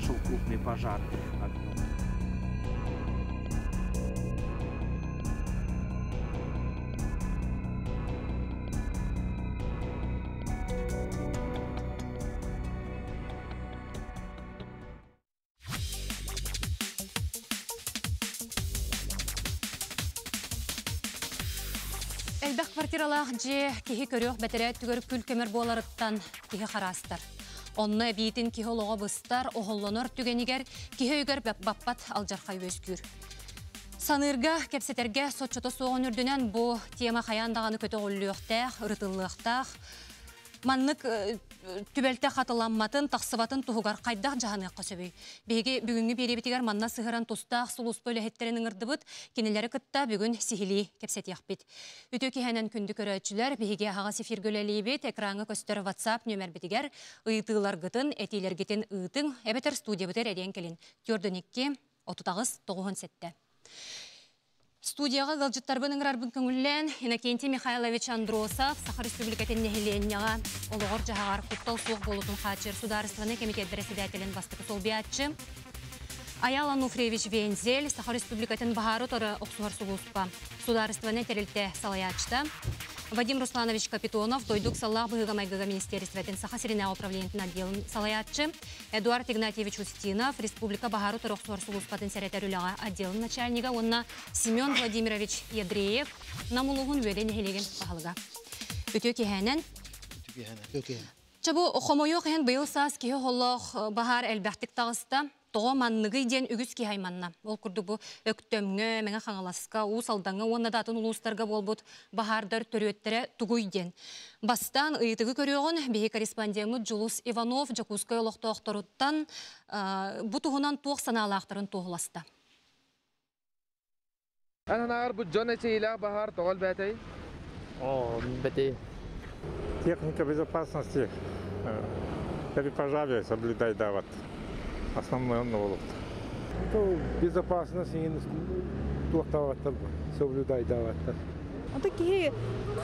Произошел крупный пожар. Элбэх квартиралаах дьиэ киһи көрүөх бэтэрээ түгэр күл көмөр буоларыттан киһи хараастар. Онно эбиитин киһи олоҕо быстар, оһоллонор түгэнигэр киһи өйүгэр баппат алдьархай үөскүүр. Саныырга, кэпсэтэргэ соччото суоҕун үрдүнэн бу тема хайаан даҕаны көтөҕүллүөхтээх, ырытыллыахтаах. Маннык түбэлтэ хатыламматын, тахсыбатын туһугар хайдах дьаһаныахха сөбүй? Биһиги бүгүҥҥү биэриибитигэр манна сыһыран тустаах сулууспа үлэһиттэрин ыҥырдыбыт, кинилэри кытта бүгүн сиһилии кэпсэтиэхпит. Үтүө киһэнэн күндү көрөөччүлэр, биһиги аһаҕас эфиргэ үлэлиибит, экраҥҥа көстөр WhatsApp нүөмэрбитигэр ыйытыыларгытын, этиилэргитин ыытыҥ, эбэтэр студиябытыгар эриэн кэлин. 42 38 97. Студияҕа ыалдьыттарбын ыҥырарбын көҥүллээн, Иннокентий Михайлович Андросов Саха Республикатын нэһилиэнньэҕэ олоҕор-дьаһаҕар куттал суох буолуутун хааччыйар судаарыстыбаннай кэмитиэт бэрэссэдээтэлин бастакы солбуйааччы, Аял Ануфриевич Вензель Саха Республикатын баһаары утары охсуһар сулууспа судаарыстыбаннай тэрилтэ салайааччыта, Вадим Русланович Капитонов дойду ыксаллаах быһыыга-майгыга министиэристибэтин Саха сиринээҕи управлениетын отделын салайааччы, Эдуард Игнатьевич Устинов, Республика баһаары утары охсуһар сулууспатын сэрэтэр үлэҕэ отделын начальнига уонна Семен Владимирович Ядреев, Нам улууһун Үөдэй нэһилиэгин баһылыга. Үтүө киэһэнэн. Үтүө киэһэнэн. Чэ бу хомойуох иһин быйыл саас киһи оһоллоох баһаар элбэхтик таҕыста. Тоҕо манныгый диэн үгүс киһи айманна. Ол курдук бу Өктөмҥө, Мэҥэ Хаҥаласка, Уус Алдаҥҥа уонна да атын улуустарга буолбут баһаардар төрүөттэрэ тугуй диэн. Бастаан ыйытыгы көрүөҕүн биһи корреспондеммыт Дьулус Иванов Дьокуускай олохтоохторуттан бу туһунан туох санаалаахтарын туоһуласта. Эн санааҕар бу дьон эчэйиилээх баһаар тоҕо элбээтэй? О, бэти. Техника безопасности при пожаре соблюдай, да, вот. Основной он болот. Безопасность туохтаабаттар соблюдай даабаттар. Онто киһи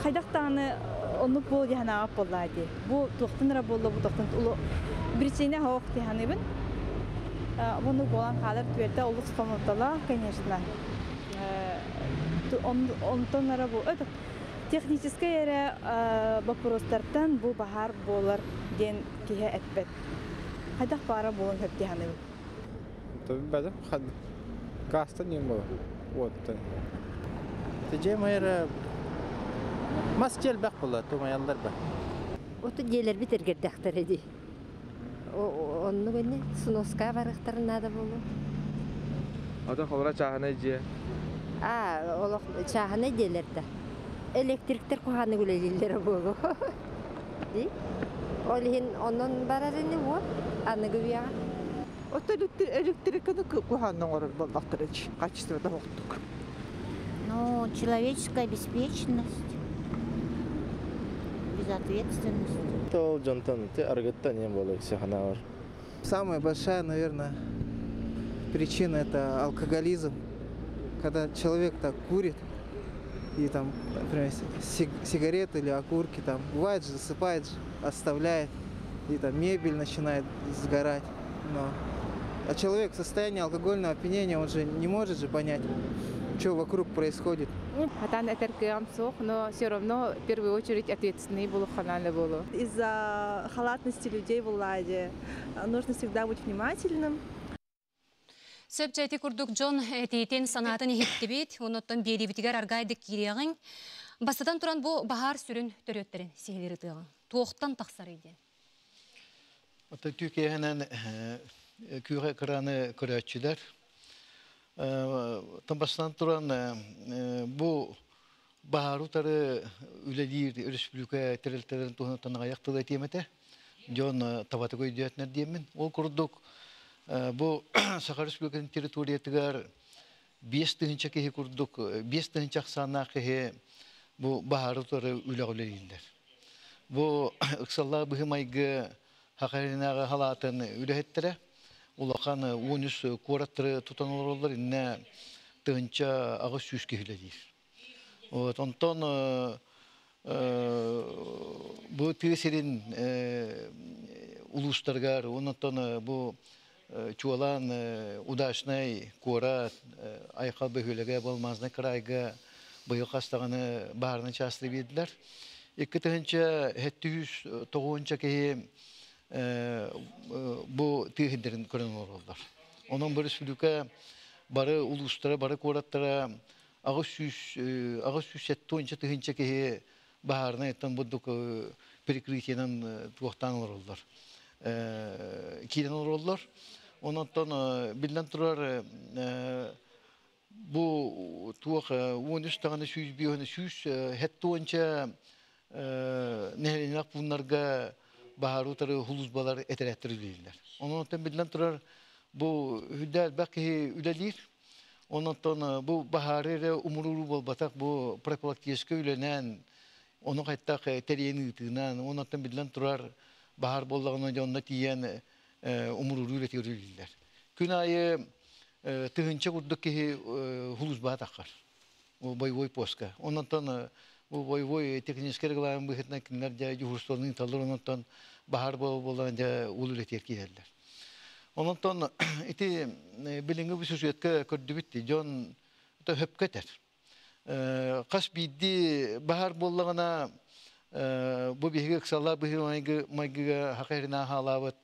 хайдах даҕаны оннук буол дии санаабат буоллаа дии. Бу туохтан эрэ буолла, бу туохтан причина суох дии саныыбын. Оннук буолан хаалар түбэлтэ олус хомолтолоох, конечно. Онтон эрэ бу техническэй эрэ боппуруостартан бу баһаар буолар диэн киһи эппэт. Хайдах баара буолуон сөп дии саныыбын. Бәдем Гаастан диэн буолар. Уоттан. Дьиэм эрэ мас дьиэ элбэх буолла, тумайаллар ба. Оту дьиэлэрбит эргэрдэхтэрэ дии. Оннук ини сноска барыахтарын наада буолуо. Атын холоро чааһынай дьиэ. А, олох чааһынай дьиэлэр да. Электриктэр куһаҕаннык үлэлииллэрэ буолуо. Дии. Ол иһин онон барар ини уот аныгы үйэҕэ. Оттон электриканы куһаҕан оҥорор буоллахтара качествота суохтук. Ну, человеческая беспечность, безответственность. Ол дьонтон арыгыттан иэн буолуо санаабар. Самая большая, наверное, причина это алкоголизм. Когда человек так курит, и там, например, сигареты или окурки там, бывает же, засыпает же, оставляет, и там мебель начинает сгорать. Но а человек в состоянии алкогольного опьянения, он же не может же понять, что вокруг происходит. Хатан этэр кыам суох, но все равно в первую очередь ответственный булуххананы болу. Из-за халатности людей в Ладе нужно всегда быть внимательным. Сөп дьэ курдук дьон этиитин санаатын иһиттибит, онуттан биэриибитигэр аргайдык киириэҕиҥ. Бастатан туран бу баһаар сүрүн төрүөттэрин сиһилиир ытыаҕыҥ. Туохтан тахсарый диэн. Оттон түүкээһинэн күүхэ кыраны көрөөччүлэр. Бастатан туран бу баһаары утары үлэлиир өрөспүүбүлүкэ тэрилтэлэрин туһунан аҕыйах тыл этиэм этэ. Дьон табатык өйдөөтүнэр диэммин. Ол курдук бу Саха Республикатын территориятыгар 5000 киһи курдук, 5000 ахсааннаах киһи бу баһаары утары үлэҕэ үлэлииллэр. Бу ыксаллаах быһыы-майгы Хахаринааҕы халаатын үлэһиттэрэ улахан 13 куораттары тутан олороллор, иннэ 1800 киһи үлэлиир. Вот, онтон бу тыа сирин улуустарыгар, онтон бу Чуолаан Удачнай куорат Айхал бөһүөлэгэ Алмазный крайга быйыл хас даҕаны баһаарынай чаастары биэрдилэр. 2709 киһи бу тыа сирдэрин көрөн олороллор. Онон бу республика бары улуустара, бары куораттара 800 70 тыһыынча киһи баһаарынай бурдук перекрытиенан туохтаан олороллор. Киирэн олороллор. Онон биллэн турар бу туох 13 даҕаны 105 170 нэһилиэнньэлээх пууннарга баһаары утары сулууспалар этэрээттэр үлэлииллэр. Онон биллэн турар бу үрдэ элбэх киһи үлэлиир. Онон бу баһаары эрэ умурууру буолбатах бу профилактическай үлэнэн ону хайтах тэрийэн ыытыынан, онон биллэн турар баһаар буоллаҕына дьонно тиийэн умурууру үлэтигэр үлэлииллэр. Күн аайы тыһыынча курдук киһи сулууспаҕа таххар боевой постка. Онон бу боевой технический регламент быһыытынан кинилэр дьэ дежурствоны ыыталлар, онон баһаар буолан дьэ уул үлэтигэр киирэллэр. Онон ити билиҥҥи бу сюжетка көрдүбүт дьон хөпкө этэр. Хас биирдии баһаар буоллаҕына бу биһиги ыксаллаах быһыы майгыга хакайрына хаалаабыт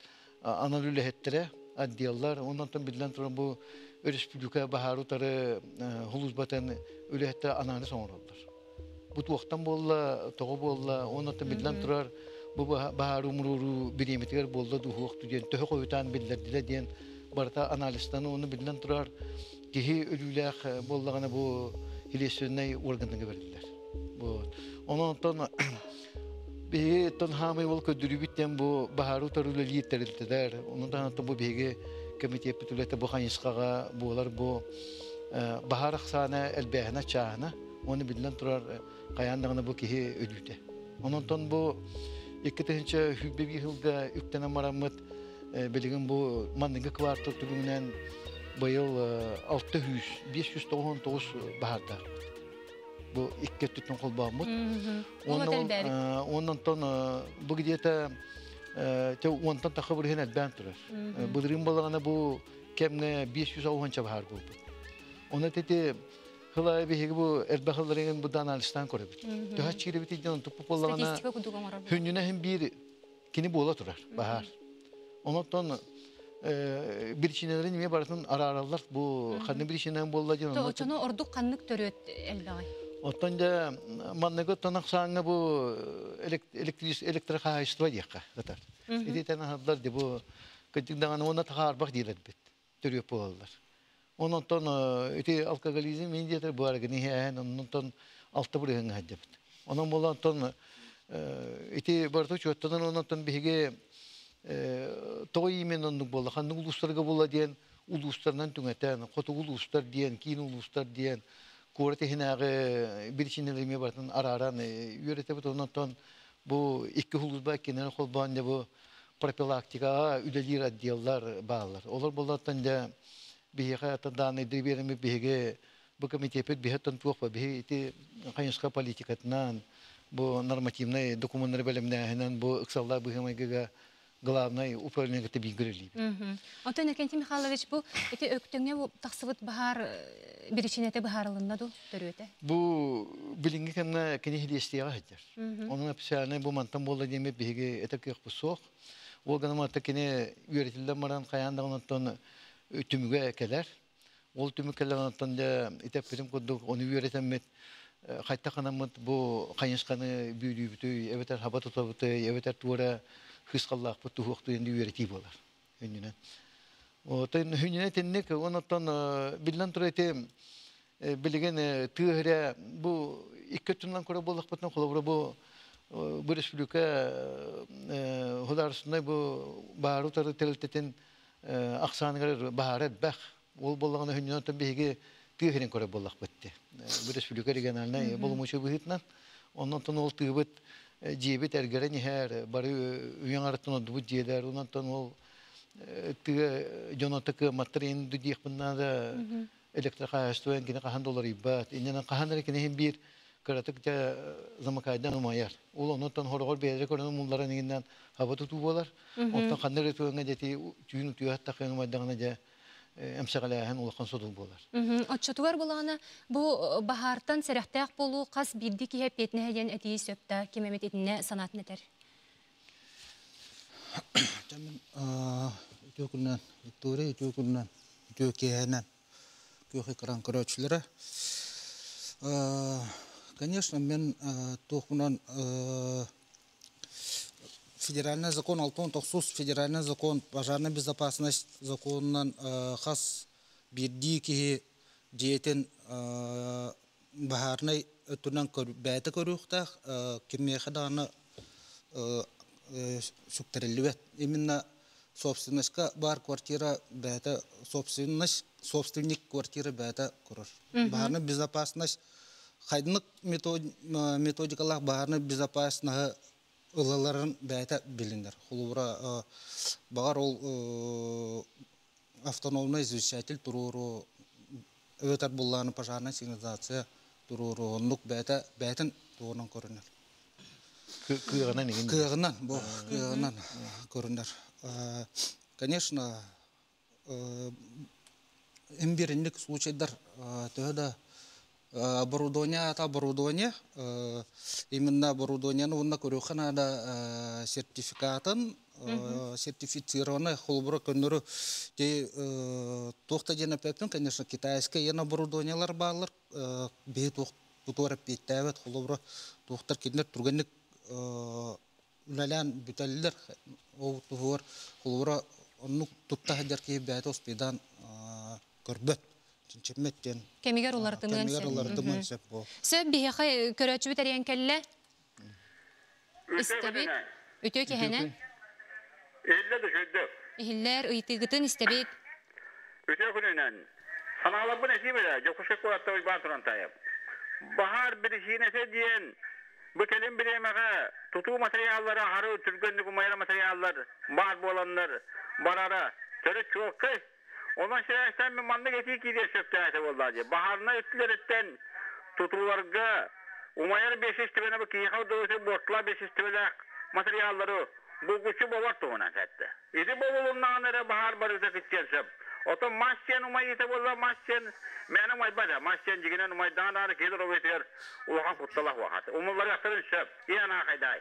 анал үлэһиттэрэ отделлар, онон биллэн туран бу республика баһаар утары сулууспатын үлэһиттэрэ анааны оҥороллор. Бу туохтан буолла, тоҕо буолла, онон биллэн турар бу баһаар умурууру бириэмэтигэр буолла дуһуохту диэн төһө хойутаан биллэрдилэ диэн барыта анализтаны оны биллэн турар киһи өлүүлээх буоллаҕына бу следственный органнарга бериллэр. Вот. Онон биһиги тон хаамай ол көрдөрүүбүт диэн бу баһаары утары үлэлиир тэрилтэлэр, онон бу биһиги комитеппит үлэтэ бу хайысхаҕа буолар бу баһаар ахсаана элбээһинэ чааһына, оны биллэн турар хайаан даҕаны бу киһи өлүүтэ. Онон бу 2021 жылга үктэнэн бараммыт билигин бу манныгы квартал түбүгүнэн быйыл 600 599 баһаардаах. Бу икки өттүттэн холбооммут. Онон бу где-то онтон тахха бырыһын элбээн турар. Былырыын балаҕана бу кэмҥэ 500 баһаар буолбут. Оны тети хыла биһиги бу элбэх хылларыгын бу анализтан көрөбүт. Төһө чииребит иден туппу боллаҕына хүннүнэ хин биир кини буола турар баһаар. Онон биричинелерин неме барытын араараллар бу ханны биричинен буолла диэн. Очону ордук ханнык төрүөт элбэҕи? Оттон дьэ манныгы тонах сааҥҥа бу электрохаһайство диэххэ ытар. Ити тэн аһаллар ди бу кырдьык даҕаны уонна тахаарбах диилэрбит төрүөт буолаллар. Онон ити алкоголизм индиятыр бу арыгыны иһээн оннонтон алта бырыһыҥҥа сылдьабыт. Онон буолан ити барыта учуоттанан онон биһиги тоҕо иимен оннук буолла ханнык улуустарга буолла диэн улуустарынан түҥэтэн хотугу улуустар диэн киин улуустар диэн куорат иһинээҕи биричиинэлэри барытын арааран үөрэтэбит. Онон бу икки улуус кинилэр холбоон дьэ бу профилактикаҕа үлэлиир отделлар бааллар. Олор буоллартан дьэ биһиэхэ дааннайды биэремит биһиги бу комитеппит биһэттэн туох ба биһи ити хайысха политикатынан бу нормативный документтары бэлэмнээһинэн бу ыксаллаах быһыы-майгыга главный управление биир Онтон Иннокентий Михайлович бу ити өктөҥҥө бу тахсыбыт баһаар биричиинэтэ быһаарылынна ду төрүөтэ? Бу билиҥҥи кэмҥэ кини хилиэстиэҕэ сылдьар. Онон официальный бу мантан буолла диэммит биһиги этэр кыахпыт суох. Ол гынан баран кини үөрэтиллэн баран хайаан даҕаны онтон түмүгэ кэлэр. Ол түмүк кэлэр онтон дьэ итэппитим курдук ону үөрэтэммит хайтаханаммыт бу хайысханы бүүрүүбүтүй, эбэтэр хаба тутабытый, эбэтэр туора хысқаллаахпыт туһуохтуй үөрэтии буолар хүннүнэн. Отон хүннүнэн тинник онотон биллэн турар ити билигин тыа бу икки өттүнэн көрө буоллахпытына холобура бу бу республика государственный бу баһаар утары тэрилтэтин ахсааныгар баһаара элбэх. Ол буоллаҕына хүннүнэн биһиги тыа сирин көрө буоллахпыт дии. Бу республика региональнай боломуочуй быһыытынан. Онон ол тыыбыт дьиэбит эргэрэн иһэр, бары үйэҥ арыттан ордубут дьиэлэр, онон ол тыа дьоно кыамматтар енді диэхпин наада электрохаһайство кини хаһан доларыйбат. Иннинэн хаһан эрэ киниһин биир Кыратык дьэ замыкайдан умайар. Ол оннуттан хороҕор бэйэлэрэ көрөн умулларан иҥиннэн хаба тутуу буолар. Онтон ханна эрэ туоҥа дьэти түүн утуйа умайдаҕына дьэ эмсэҕэлээһин улахан содул буолар. Оччотугар булаана бу баһаартан сэрэхтээх буолуу хас биирдии киһи эппиэтинэһэ диэн этии сөп да, ким эмит итиннэ санаатын этэр. Үтүө күнүнэн, Виктория, үтүө күнүнэн, үтүө киэһэнэн күөх экран көрөөччүлэрэ. Конечно, мен туохунан федеральный закон 69 федеральный закон пожарная безопасность законунан хас биирдии киһи дьиэтин баһаарнай өттүнэн бэйэтэ көрүөхтээх, кимиэхэ даҕаны сүктэриллибэт. Именно собственностька баар квартира бэйэтэ собственность, собственник квартира бэйэтэ көрөр. Баһаарнай безопасность хайдык методикалаах баһаарнай безопасность ылаларын бэйэтэ билинэр. Холобура, баҕар ол автономный извещатель туруору эбэтэр буллааны пожарная сигнализация туруору оннук бэйэтэ бэйэтин туһунан көрүнэр. Кыаҕынан игин. Кыаҕынан, бу кыаҕынан көрүнэр. Конечно, имбиринник случайдар төһө да оборудование ата оборудование, именно оборудованиены уонна көрүөххэ наада сертификатын, сертифицированный холобура көннөрү те туох да диэн эппэппин, конечно, китайскай ен оборудованиелар бааллар, биһи туох тутуар эппиэттээбэт, холобура туохтар кинилэр түргэнник үлэлээн бүтэллэр, ол туһугар холобура оннук тутта сылдьар киһи бэйэтэ успейдаан көрбөт чинчиммет диэн. Кэмигэр уларытымыан Кэмигэр уларытымыан сөп бу. Сөп, биһиэхэ көрөөччүбүт эрийэн кэллэ. Истэбит. Үтүө киһэнэн. Иллэ да шөйдө. Иһиллэр, ыйытыгытын истэбит. Үтүө күнүнэн. Санааларбын этиим эрэ, Дьокуускай куоратта Уйбаан Турантаев. Баһаар биричиинэтэ диэн бу кэлин бириэмэҕэ тутуу материаллара аһары түргэнник умайар материаллар баар буоланнар барара төрүт чуолкай. Онон сибээстээн мин маннык этии киириэн сөптөөх этэ буоллаа дии. Баһаарынай өттүлэриттэн тутууларга умайар биэсистибэни бу киһиэхэ удовольствие буортулаах биэсистибэлээх материаллары булгуччу бобор туһунан эттэ. Ити бобулуннаҕына эрэ баһаар барыта кыччыан сөп. Оттон мас диэн умайыыта буолла, мас диэн мээнэ умайбат. Мас диэн дьигинэн умайдаҕын даҕаны киһи доруобуйатыгар улахан куттала суох. Умулларыахтарын сөп. Иэн аахайдаай.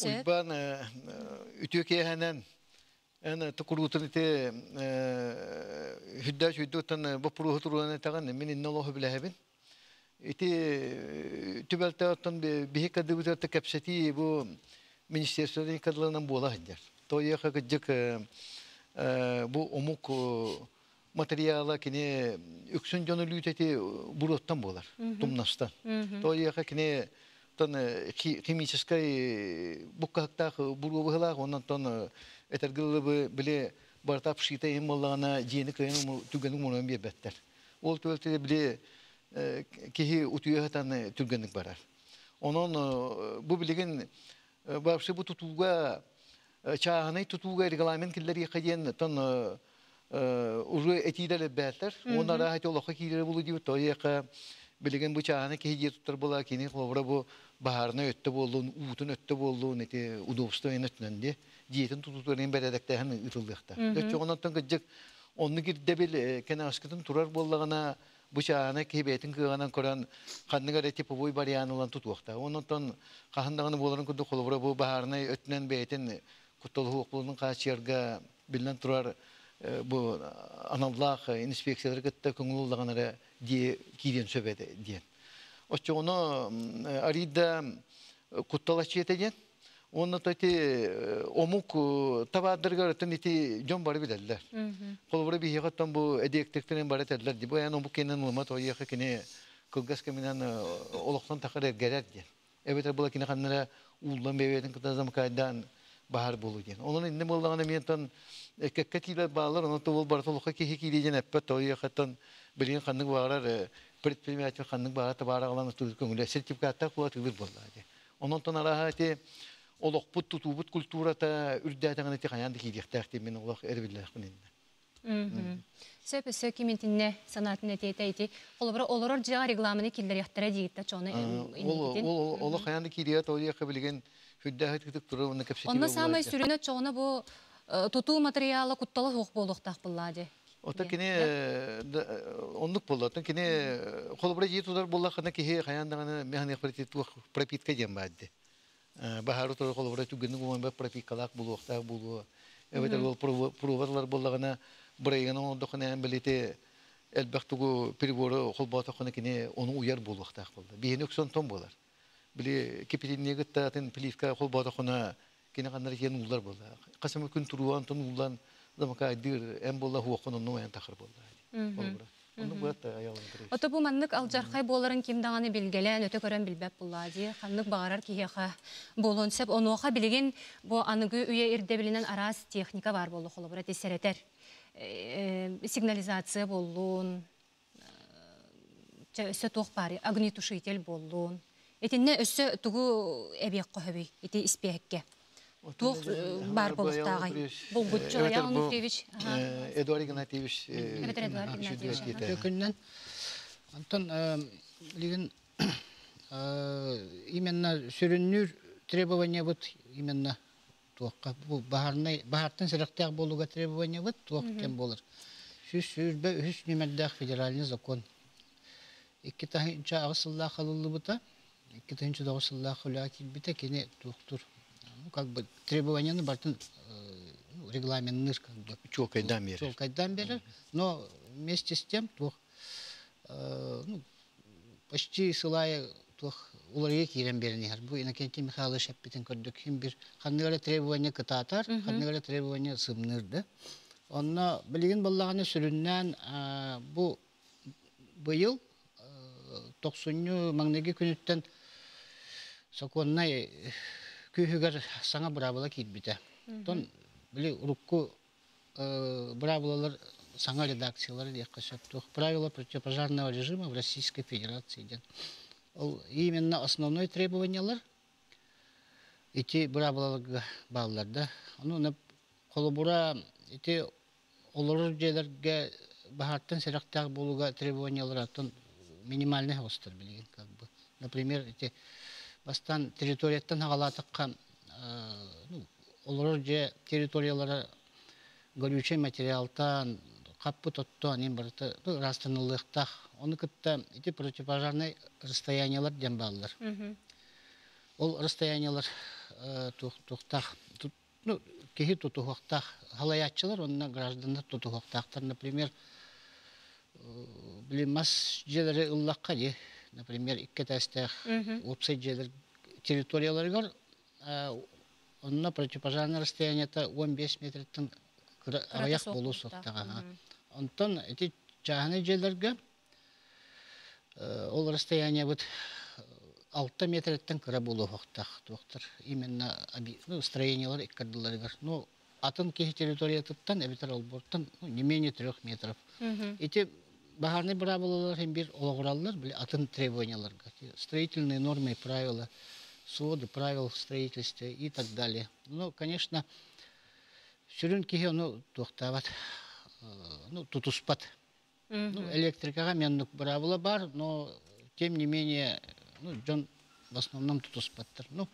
Уйбаан, үтүө киэһэнэн эн тукуруутун ити хүддээ сүйдүттэн боппуруоһу туруоран этэҕин, мин инне олоһу билэһэбин. Ити түбэлтэ оттон биһи кадыбытыгар кэпсэтии бу министерствоны кадыланан буола сылдьар. Тоойуоха кыдьык бу омук материала кини үксүн дьону лүүтэти буруоттан буолар, тумнастан. Тоойуоха кини тон химическай буккаһыктаах буруо быһылаах, онон тон этэргылыбы били барта пшита иһин буоллаҕына дьиэни кыайан түгэнин мунан биэрбэттэр. Ол түбэлтэ били киһи утуйа сытан түргэнник барар. Онон бу билигин вообще бу тутууга чааһынай тутууга регламент киллэриэххэ диэн тон уже этиилэр элбээтилэр. Уонна арааһа ити олоххо киирэрэ буолуо диэбит. Тоойуохха билигин бу чааһынай киһи дьиэ туттар буолаа кини холобура бу баһаарынай өттө буоллун, уутун өттө буоллун, ити удобство өттүнэн диэ дьиэтин тутуутун бэрээдэктээһин ыытыллыахтаах. Өччөҕүнэн кыдьык оннук ирдэбил кэнэҕэскитин турар буоллаҕына бу чааһынай киһи бэйэтин кыаҕынан көрөн ханнык эрэ типовой вариант ылан тутуохтаах. Онон хаһан даҕаны буоларын курдук холобура бу баһаарынай өттүнэн бэйэтин кутталыһуохпулунун хааччыйарга биллэн турар бу аналлаах инспекциялары кытта көҥүл ыллаҕына эрэ дии киириэн сөп этэ диэн. Оччоҕуна арыйда куттал аччыата диэн. Уонна то ити омук табаардарыгар оттон ити дьон бары билэллэр. Холобура биһиэхэ оттон бу эдиэктиктерин бары этэллэр ди. Бу эн омук кэннин ылыма тоойуоха кини кылгас кэминэн олохтон тахар эргэрэр диэн. Эбэтэр була кини ханна эрэ ууллан бэйэтин кытта замыкайдаан баһар буолу диэн. Онон иннэ буоллаҕына миэнтэн кэккэ тиилэр бааллар, онон ол барыта олоххо киһи киирии диэн эппэт тоойуохаттан билигин ханнык баҕарар предприниматель ханнык баҕарар табаар аҕалан атыылыыр көҥүлэ сертификаттаах буола атыылыыр буоллаа дии. Онон арааһа ити олохпут тутуубут культурата үрдээтэҕинэ ити хайаан да киириэхтээх диэн мин олох эрбиллээхпин иннэ. Сөп өссө ким итиннэ санаатын этиэтэ ити. Холобура олорор дьиэҕэ регламены киллэриэхтэрэ диигитта чону инникитин. Ол ол хайаан да киириэ тоҕо билигин сүрдээх ытык турар уонна кэпсэтии Онно саамай сүрүнэ чоҕуна бу тутуу материала куттала суох буолуохтаах буллаа дии. Ота кини оннук буолла. Оттон кини холобура дьиэ тутар буоллаххына киһи хайаан даҕаны механик туох пропитка диэн баар дии. Баһаары турар холобура түргэнник умайбат пропиткалаах буолуохтаах буолуо. Эбэтэр ол проводалар буоллаҕына бырайыгын оҥордоххуна эн билити элбэх тугу прибору холбоотоххуна кини ону уйар буолуохтаах буолла. Биһини үксэ онтон буолар. Били кипятильниги кытта атын плитка холбоотоххуна кини ханнара тиийэн ууллар буолла. Хас эмэ күн туруа онтон ууллан замыкайдыыр эн буолла хуоххун онну айан тахар буолла. Холобура. Оннук буолат аялын. Ото бу маннык алдьархай буоларын ким даҕаны билгэлээн өтө көрөн билбэт буллаа дии. Ханнык баҕарар киһиэхэ буолуон сөп. Онуоха билигин бу аныгы үйэ ирдэбилинэн араас техника баар буолла холобура сэрэтэр сигнализация буоллун, өссө туох баарый огнетушитель буоллун. Итиннэ өссө тугу эбиэххэ сөбүй ити испиэһэккэ? Туох баар буолуохтааҕый? Булгуччу Аян Онуфриевич. Эдуард Игнатьевич. Эбэтэр Эдуард Игнатьевич. Күннэн. Антон билигин именно сүрүннүүр требование вот именно туохха бу баһарнай баһартан сэрэхтээх буолууга требование вот туох кэм буолар. 123 нүмердээх федеральный закон 2008 сыллаах ылыллыбыта, 2009 сыллаах үлэҕэ киирбитэ, кини туохтур ну, как бы требованияны бартын регламенныыр как бы. Чуолкайдаан берер. Чуолкайдаан берер, но вместе с тем туох ну, почти сылайы туох уларыйа киирэн биэрэн иһэр. Бу Иннокентий Михайлович эппитин көрдүк. Хим бир ханнык эрэ требование кытаатар, ханнык эрэ требование сымныыр да. Онно билигин боллаҕына сүрүннээн бу быйыл тохсунньу маҥнайгы күнүттэн сокуоннай күүһүгэр саҥа быраабыла киирбитэ. Оттон били урукку быраабылалар саҥа редакциялара диэххэ сөп туох правила противопожарного режима в Российской Федерации диэн. Ол именно основной требованиялар ити быраабылаларга бааллар да. Ону холобура ити олорор дьиэлэргэ баһаартан сэрэхтээх буолууга требованиялар аттан минимальный оҕустар билигин как бы. Например, ити бастаан территорияттан хаҕалаатахха ну, олорор дьиэ территориялара горючай материалтан хаппыт оттоон ин барыта ыраастаныллыахтаах. Ону кытта ити противопожарнай расстояниялар диэн бааллар. Ол расстояниялар туохтаах ну, киһи тутуһуохтаах халайааччылар уонна гражданнар тутуһуохтаахтар. Например, били мас дьиэлэри ыллахха дии, например, икки этээстээх уопсай дьиэлэр территорияларыгар онно противопожарное расстояниета 15 метртэн аҕыйах буолуо суохтаах. Онтон ити чааһынай дьиэлэргэ ол расстояниебыт 6 метрттэн кыра буолуохтаах туохтар именно ну, строениелар иккардыларыгар. Ну, атын киһи территориятыттан эбэтэр олбуортан ну, не менее 3 метров. Ити баһаарнай быраабылалар хем бир олоҕураллар били атын требованияларга. Строительные нормы и правила, своды правил в строительстве и так далее. Ну, конечно, сүрүн киһи ону туохтаабат, ну, тутуспат. Ну, электрикаҕа меннук быраабыла бар, но тем не менее, ну, дьон в основном тутуспаттар. Ну,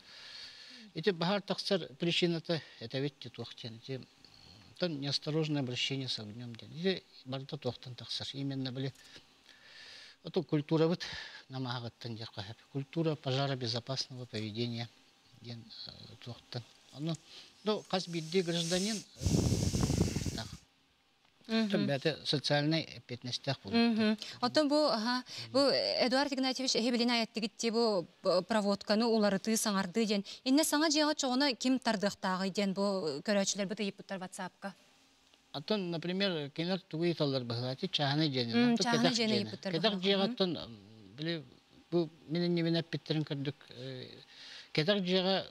эти баһаар тахсар причината это ведь туох диэн, ити неосторожное обращение с огнем диэн. Ити барыта туохтан тахсар. Именно били ото культурабыт намааҕыттан диэх хаһап. Культура пожаробезопасного поведения диэн туохтан. Ону, ну, хас биирдии гражданин бәте социальный эппиэтинэстээх буолуохтаах. Оттон бу бу Эдуард Игнатьевич эһи билин аяттыгит бу проводканы уларытыы саҥардыы диэн. Инне саҥа дьиэҕэ чоҕуна ким тардыахтааҕый диэн бу көрөөчүлэр бу ыйыппыттар WhatsAppка. Оттон, например, кинилэр тугу ыйыталлар быһыылаати чааһынай дьиэни. Чааһынай дьиэни ыйыппыттар. Кэтэх дьиэҕэттэн били бу мин иннибин эппиттерин көрдүк. Кэтэх дьиэҕэ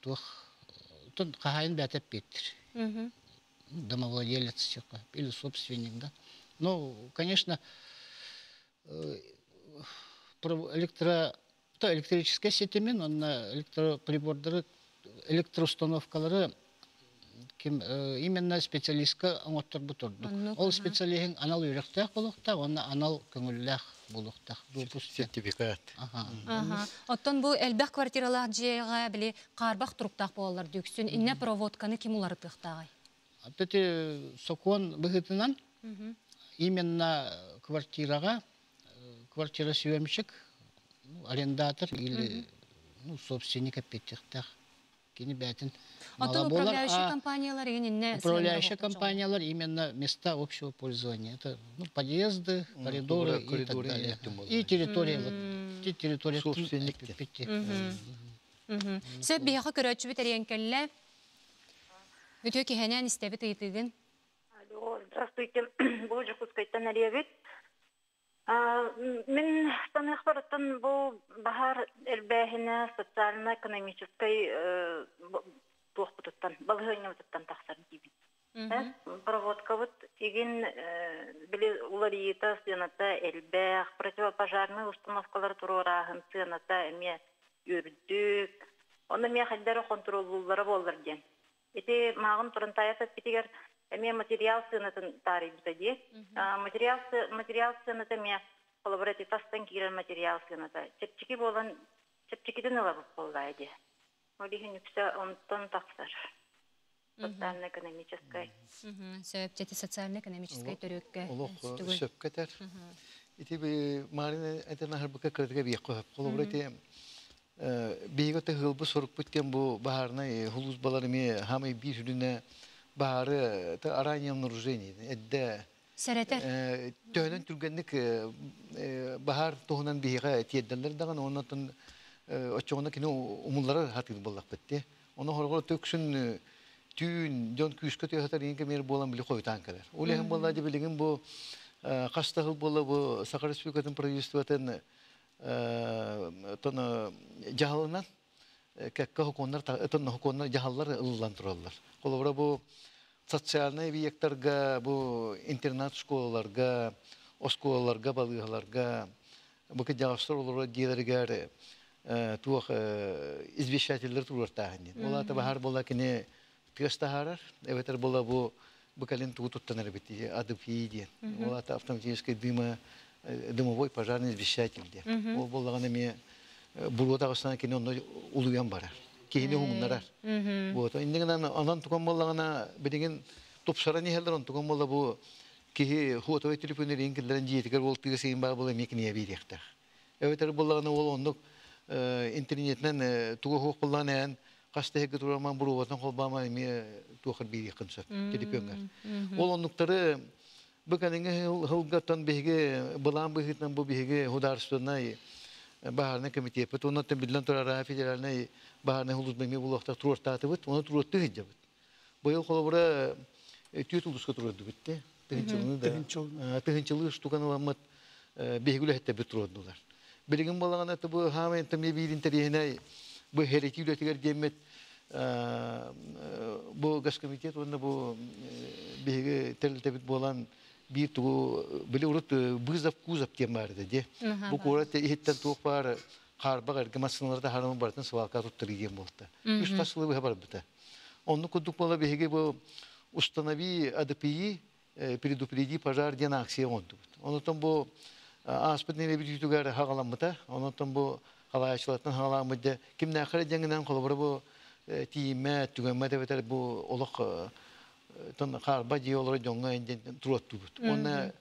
туох оттон хаһаайын бээтэ эппиэттир. Домовладелец или собственник, да. Ну, конечно, электро то электрическая сетимин, онно электроприбордары, электроустановкалары Ким именно специалистка оҥотторбут ордук. Ол специалиһиҥ анал үөрэхтээх буолуохтаах уонна анал көҥүллээх буолуохтаах. Допуск. Сертификат. Ага. Оттон бу элбэх квартиралаах дьиэҕэ били хаарбах туруктаах буолаллар дүүксүн. Иннэ проводканы ким уларытыахтааҕый? Ити сокуон быһыытынан именно квартираҕа квартира съемщик, арендатор или ну, собственник эппиэттиэхтээх. Кини бээтин Оттон управляющие компаниялар иннэ Управляющие компаниялар именно места общего пользования. Это ну, подъезды, коридоры и так далее. И территория, вот, территория. Собственник. Сөп биһиэхэ көрөөччүбүт эрийэн кэллэ. Үтүө киһэнэн истэбит ыйытыгын. Алло, здравствуйте. Бу Дьокуускайтан эрийэбит. Мин саныахпарыттан бу баһаар элбээһинэ социально-экономическай туохпутуттан, балаһыанньабытыттан тахсар диибин. Проводкабыт игин били уларыйыыта сыаната элбэх, противопожарный установкалар туруорааһын сыаната эмиэ үрдүк. Онно эмиэ хайдары хонтуруоллууллара буоллар диэн. Ити мааҕын Турантаев эппитигэр эмиэ материал сыанатын таарыйбыта дии. Материал, материал сыаната эмиэ холобура ити тастан киирэр материал сыаната чэпчэки буолан чэпчэкитин ылабыт буоллаа дии. Ол иһин үксэ онтон тахсар. Социально-экономическай. Сөп, эти социально-экономическай төрүөккэ. Олох сөпкө этэр. Ити Марина этэн аһарбыкка кыратыга биэххэ сөп. Холобура ити биһиги тыһыылбы сорукпут диэн бу баһаарынай хулуусбалар эмиэ хаамай биир сүрүнэ баһаары раннее обнаружение эдде Сэрэтэр. Төһөнөн түргэнник баһаар туһунан биһиэхэ тиэрдэллэр даҕаны оннотон оччоҕуна кини умулларар хатыыр буоллахпыт дии. Ону хоргор төксүн түүн дьон күүскэ тыаһатар иин кэмиэр буолан били хойутаан кэлэр. Ол иһин буолла дии билигин бу хас да сыл буолла бу Саха Республикатын правительствотын тон дьаһалынан кэккэ хокуоннар тон хокуоннар дьаһаллар ылыллан тураллар. Холобура бу социальнай объекттарга, бу интернат школаларга, оскуолаларга, балыыһаларга бу кырдьаҕастар олорор дьиэлэригэр туох извещателлэр туруортааһын диэн. Ол аата баһаар буола кини тыас таһаарар, эбэтэр буола бу бу кэлин тугу туттан эбит АДПИ диэн. Ол аата автоматический дыма дымовой пожарный извещатель диэн. Ол буоллаҕына эмиэ буруо таҕыстаҕына кини онно улуйан барар. Киһини уһугуннарар. Вот. Иннигинэн онон тукан буоллаҕына билигин тупсаран иһэллэр онтукан буолла бу киһи хуотовой телефонун киллэрэн дьиэтигэр ол тыа сиин баар буола эмиэ кинигэ биэриэхтээх. Эбэтэр буоллаҕына ол оннук интернетинэн тугу суох буоллаҕына эн хас да иһиргэ тураман буруобатын холбоомон эмиэ туохар биэриэххин сөп телефоҥҥар. Ол оннуктары бу кэлиҥҥи сылгаттан биһиги былаан быһыытынан бу биһиги художественнай баһаарынай комитеппит уонна биллэн турар федеральнай баһаарынай сулууспа эмиэ булуохтаах туруортаатыбыт уонна туруортуу сылдьабыт. Быйыл холобура түөрт улууска туруордубут те тыһынчылыны да тыһынчылыы штуканы ыламмыт биһиги үлэһиттэрбит туруордулар. Билигин буоллаҕына бу хаамай эмиэ биир интэриэһинэй бу хэрити үлэтигэр диэммит бу госкомитет уонна бу биһиги тэрилтэбит буолан биир тугу били урут вызов кузов диэн баар этэ дии. Бу куорат иһиттэн туох баар хаарбах эргэ массыыналары таһааран барытын свалка туттарыы диэн буолта. Үс тас сылы быһа барбыта. Оннук курдук буола биһиги бу установи АДПИ предупреди пожар диэн акция оҥордубут. Онотон бу ааспыт нэһилиэк бүтүүтүгэр хаҕаламмыта. Онотон бу халаайаччылартан хаҕаламмыт дьэ кимнээххэ дьэҥинэн холобура бу тиийиммэт, түгэммэт эбэтэр бу олох тон хаарба дьиэ олорор дьоҥҥо диэн туруоттуубут. Уонна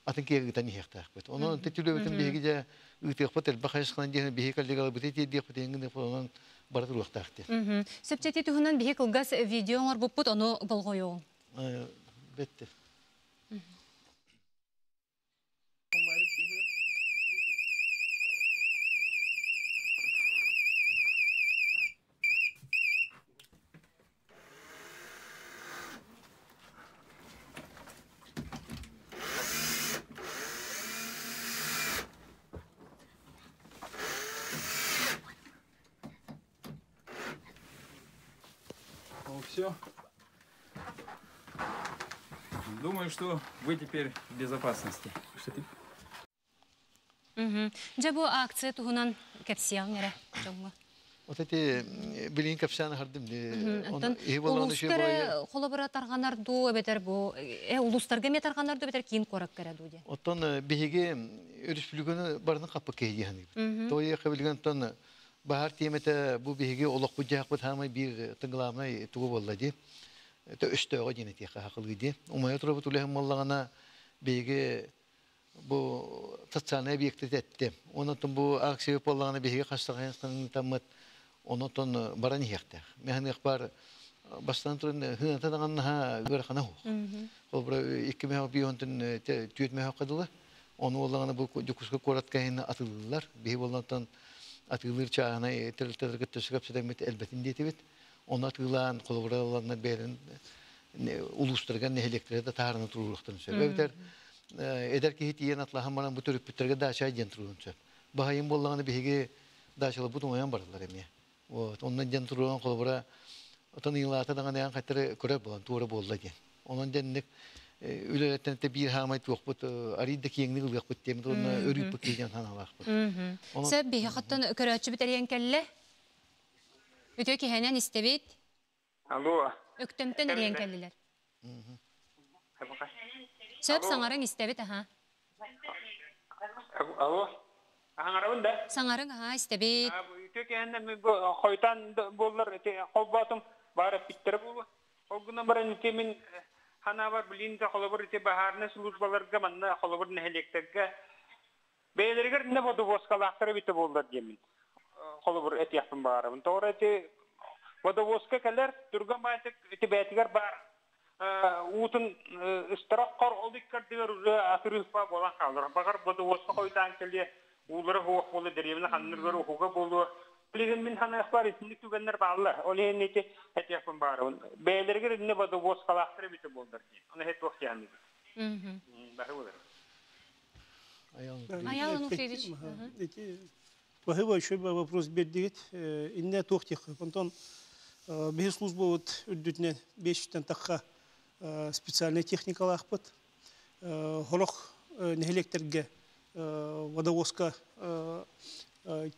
атын киһи ыытан иһиэхтээхпит. Онон түлүөбүтүн биһиги дьэ ыытыахпыт элбэх хайысханан диэн биһиги коллегаларбыты тиэрдиэхпит иҥин онон бара туруохтаах диэн. Сөпчэти туһунан биһи кылгас видео оҥорбуппут, ону болҕойуоҕуҥ. Бетте. Ну все. Думаю, что вы теперь в безопасности. Дьэ бу акция туһунан кэпсиэҕиҥ эрэ дьоҥҥо. Вот эти билигин кэпсээн аһардым Оттон улуустар холобура тарҕанар дуу эбэтэр бу улуустарга эмиэ тарҕанар дуу эбэтэр киин куоракка эрэ дуу диэн. Оттон биһиги өрөспүүбүлүкэни барытын хаппыт киһи дии саныыбын. Тоҕо билигин оттон баһаар тиэмэтэ бу биһиги олохпут дьаһахпыт хаамай биир главнай тугу буолла дии. Өстөөҕө диэн этиэххэ хахылыы дии. Умайа турабыт үлэһин буоллаҕына биһиги бу социальнай объекты эттим. Онон бу акция буоллаҕына биһиги хастаҕайыстаммыт онотон баран иһиэхтээх. Механыах бар бастан туран хыната даҕаннаха ыарахана хуох. Ол бара икки мөһөх биһонтон түөт мөһөх кадылы. Ону буоллаҕына бу Дьокуускай куорат кэһин атылыыллар. Биһи буоллантан атыылыыр чааһынай тэрилтэлэр кытта сөпсөтөммүт элбэтин диэтибит. Ону атыылаан холобураларына бэйэлэрин улуустарга нэһилиэктэргэ да таарына туруоруохтарын сөп. Эбэтэр эдэр киһи тиийэн атлаһан баран бу төрөппүттэргэ даача диэн туруорун сөп. Баһайын буоллаҕына биһиги даачаларбыт умайан бараллар эмиэ. Вот. Онон диэн туруоран холобура отон ыйылаата даҕаны эн хаттары көрөр буолан туора буолла диэн. Онон дэнник үлэлэртэн те биир хаамай туохпут арый да киэҥник ылыахпыт диэмит уонна өрүүппүт киһи санаалаахпыт. Сөп биһи хаттан көрөөччүбүт эрийэн кэллэ. Үтүө киһинэн истэбит. Алло. Өктөмтөн эрийэн кэллилэр. Сөп саҥарыҥ истэбит аха. Алло. Аҥарабын да? Саҥарыҥ аха истэбит. Үтүө киһинэн хойутаан буоллар ити холбоотум баар эппиттэрэ буолуо. Ол гынан баран ити мин ханаабар билин да холобур ити баһаарынай службаларга манна холобур нэһилиэктэргэ бэйэлэригэр иннэ бодобуоскалаахтар эбитэ буоллар диэммин холобур этиэхпин баҕарабын. Тоҕо ити водовозка кэлэр түргэн баайтык ити бэйэтигэр баар уутун ыстара хор ол иккардыгар уже атырыыппа буолан хаалар. Баҕар водовозка хойутаан кэлиэ, уулара суох буолуо, дэриэбинэ ханныргар уһуга буолуо. Билигин мин саныахпар итинник түгэннэр бааллар. Ол иһин ити этиэхпин баҕарабын. Бэйэлэригэр иннэ водовозкалаахтар эбитэ буоллар диэн. Ону туох диэххиний? Баһы буолар. Аял Ануфриевич. Спасибо, еще вопрос бердигит. Инне туох тих. Онтон биһи служба вот үрдүтүнэн 500-тэн тахха специальный техникалаахпыт. Хорох нэһилиэктэргэ водовозка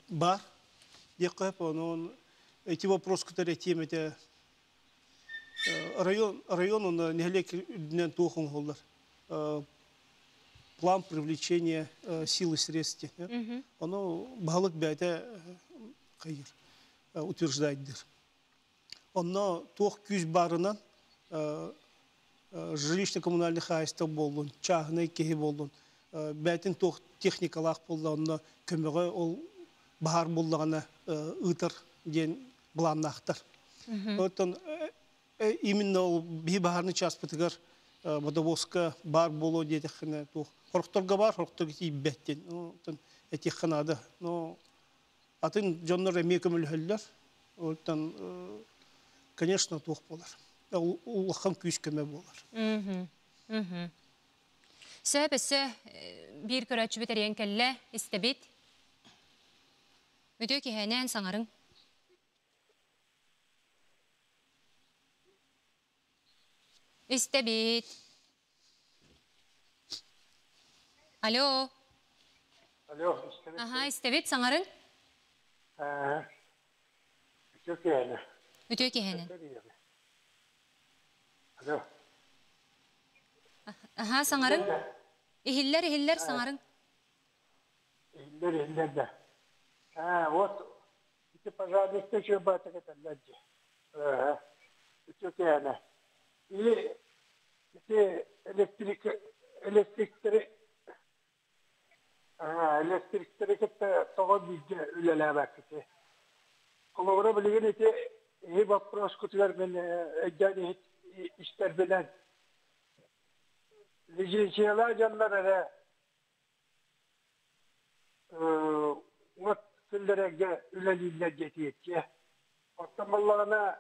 бар. Диэххэ онон эти вопрос которые темете район район он нэһилиэк үрдүнэн туох оҥоһуллар план привлечения сил и средств. Ону баһылык бэйэтэ хайыр утверждает дир. Онно туох күүс барынан жилищно-коммунальный хаһайство буоллун, чааһынай киһи буоллун, бэйтин туох техникалаах буолла, онно көмөҕө ол баһаар буоллаҕына ыытар диэн былааннаахтар. Оттон именно ол биһи баһаарны чааспытыгар водовозка бар буолуо диэтэххинэ туох хорохторго бар, хорохторго тиийбэт диэн. Оттон этиэххэ наада. Но атын дьоннор эмиэ көмөлөһөллөр. Оттон конечно туох буолар. Улахан күүс көмө буолар. Сөп өссө биир көрөөччүбүт эрийэн кэллэ, истэбит. Үтүө киһэнэн саҥарыҥ. Истэбит. Алло. Алло, истэбит. Аха, истэбит, саҥарыҥ. Үтүө киһини. Үтүө киһинэн. Алло. Аха, саҥарыҥ. Иһиллэр, иһиллэр, саҥарыҥ. Иһиллэр, иһиллэр да. А, вот, ити пожарниктар чуобаатык этэллэр дии. Үтүө киһини. И ити электрик электриктери электриктери кытта тоҕо бииргэ үлэлээбэккитий? Холобура билигин ити иһи боппуруоскутугар мин өйдөөн иһит истэрбинэн лицензиялаах дьоннор эрэ уот киллэрэргэ үлэлииллэр диэтиэччи. Оттон буоллаҕына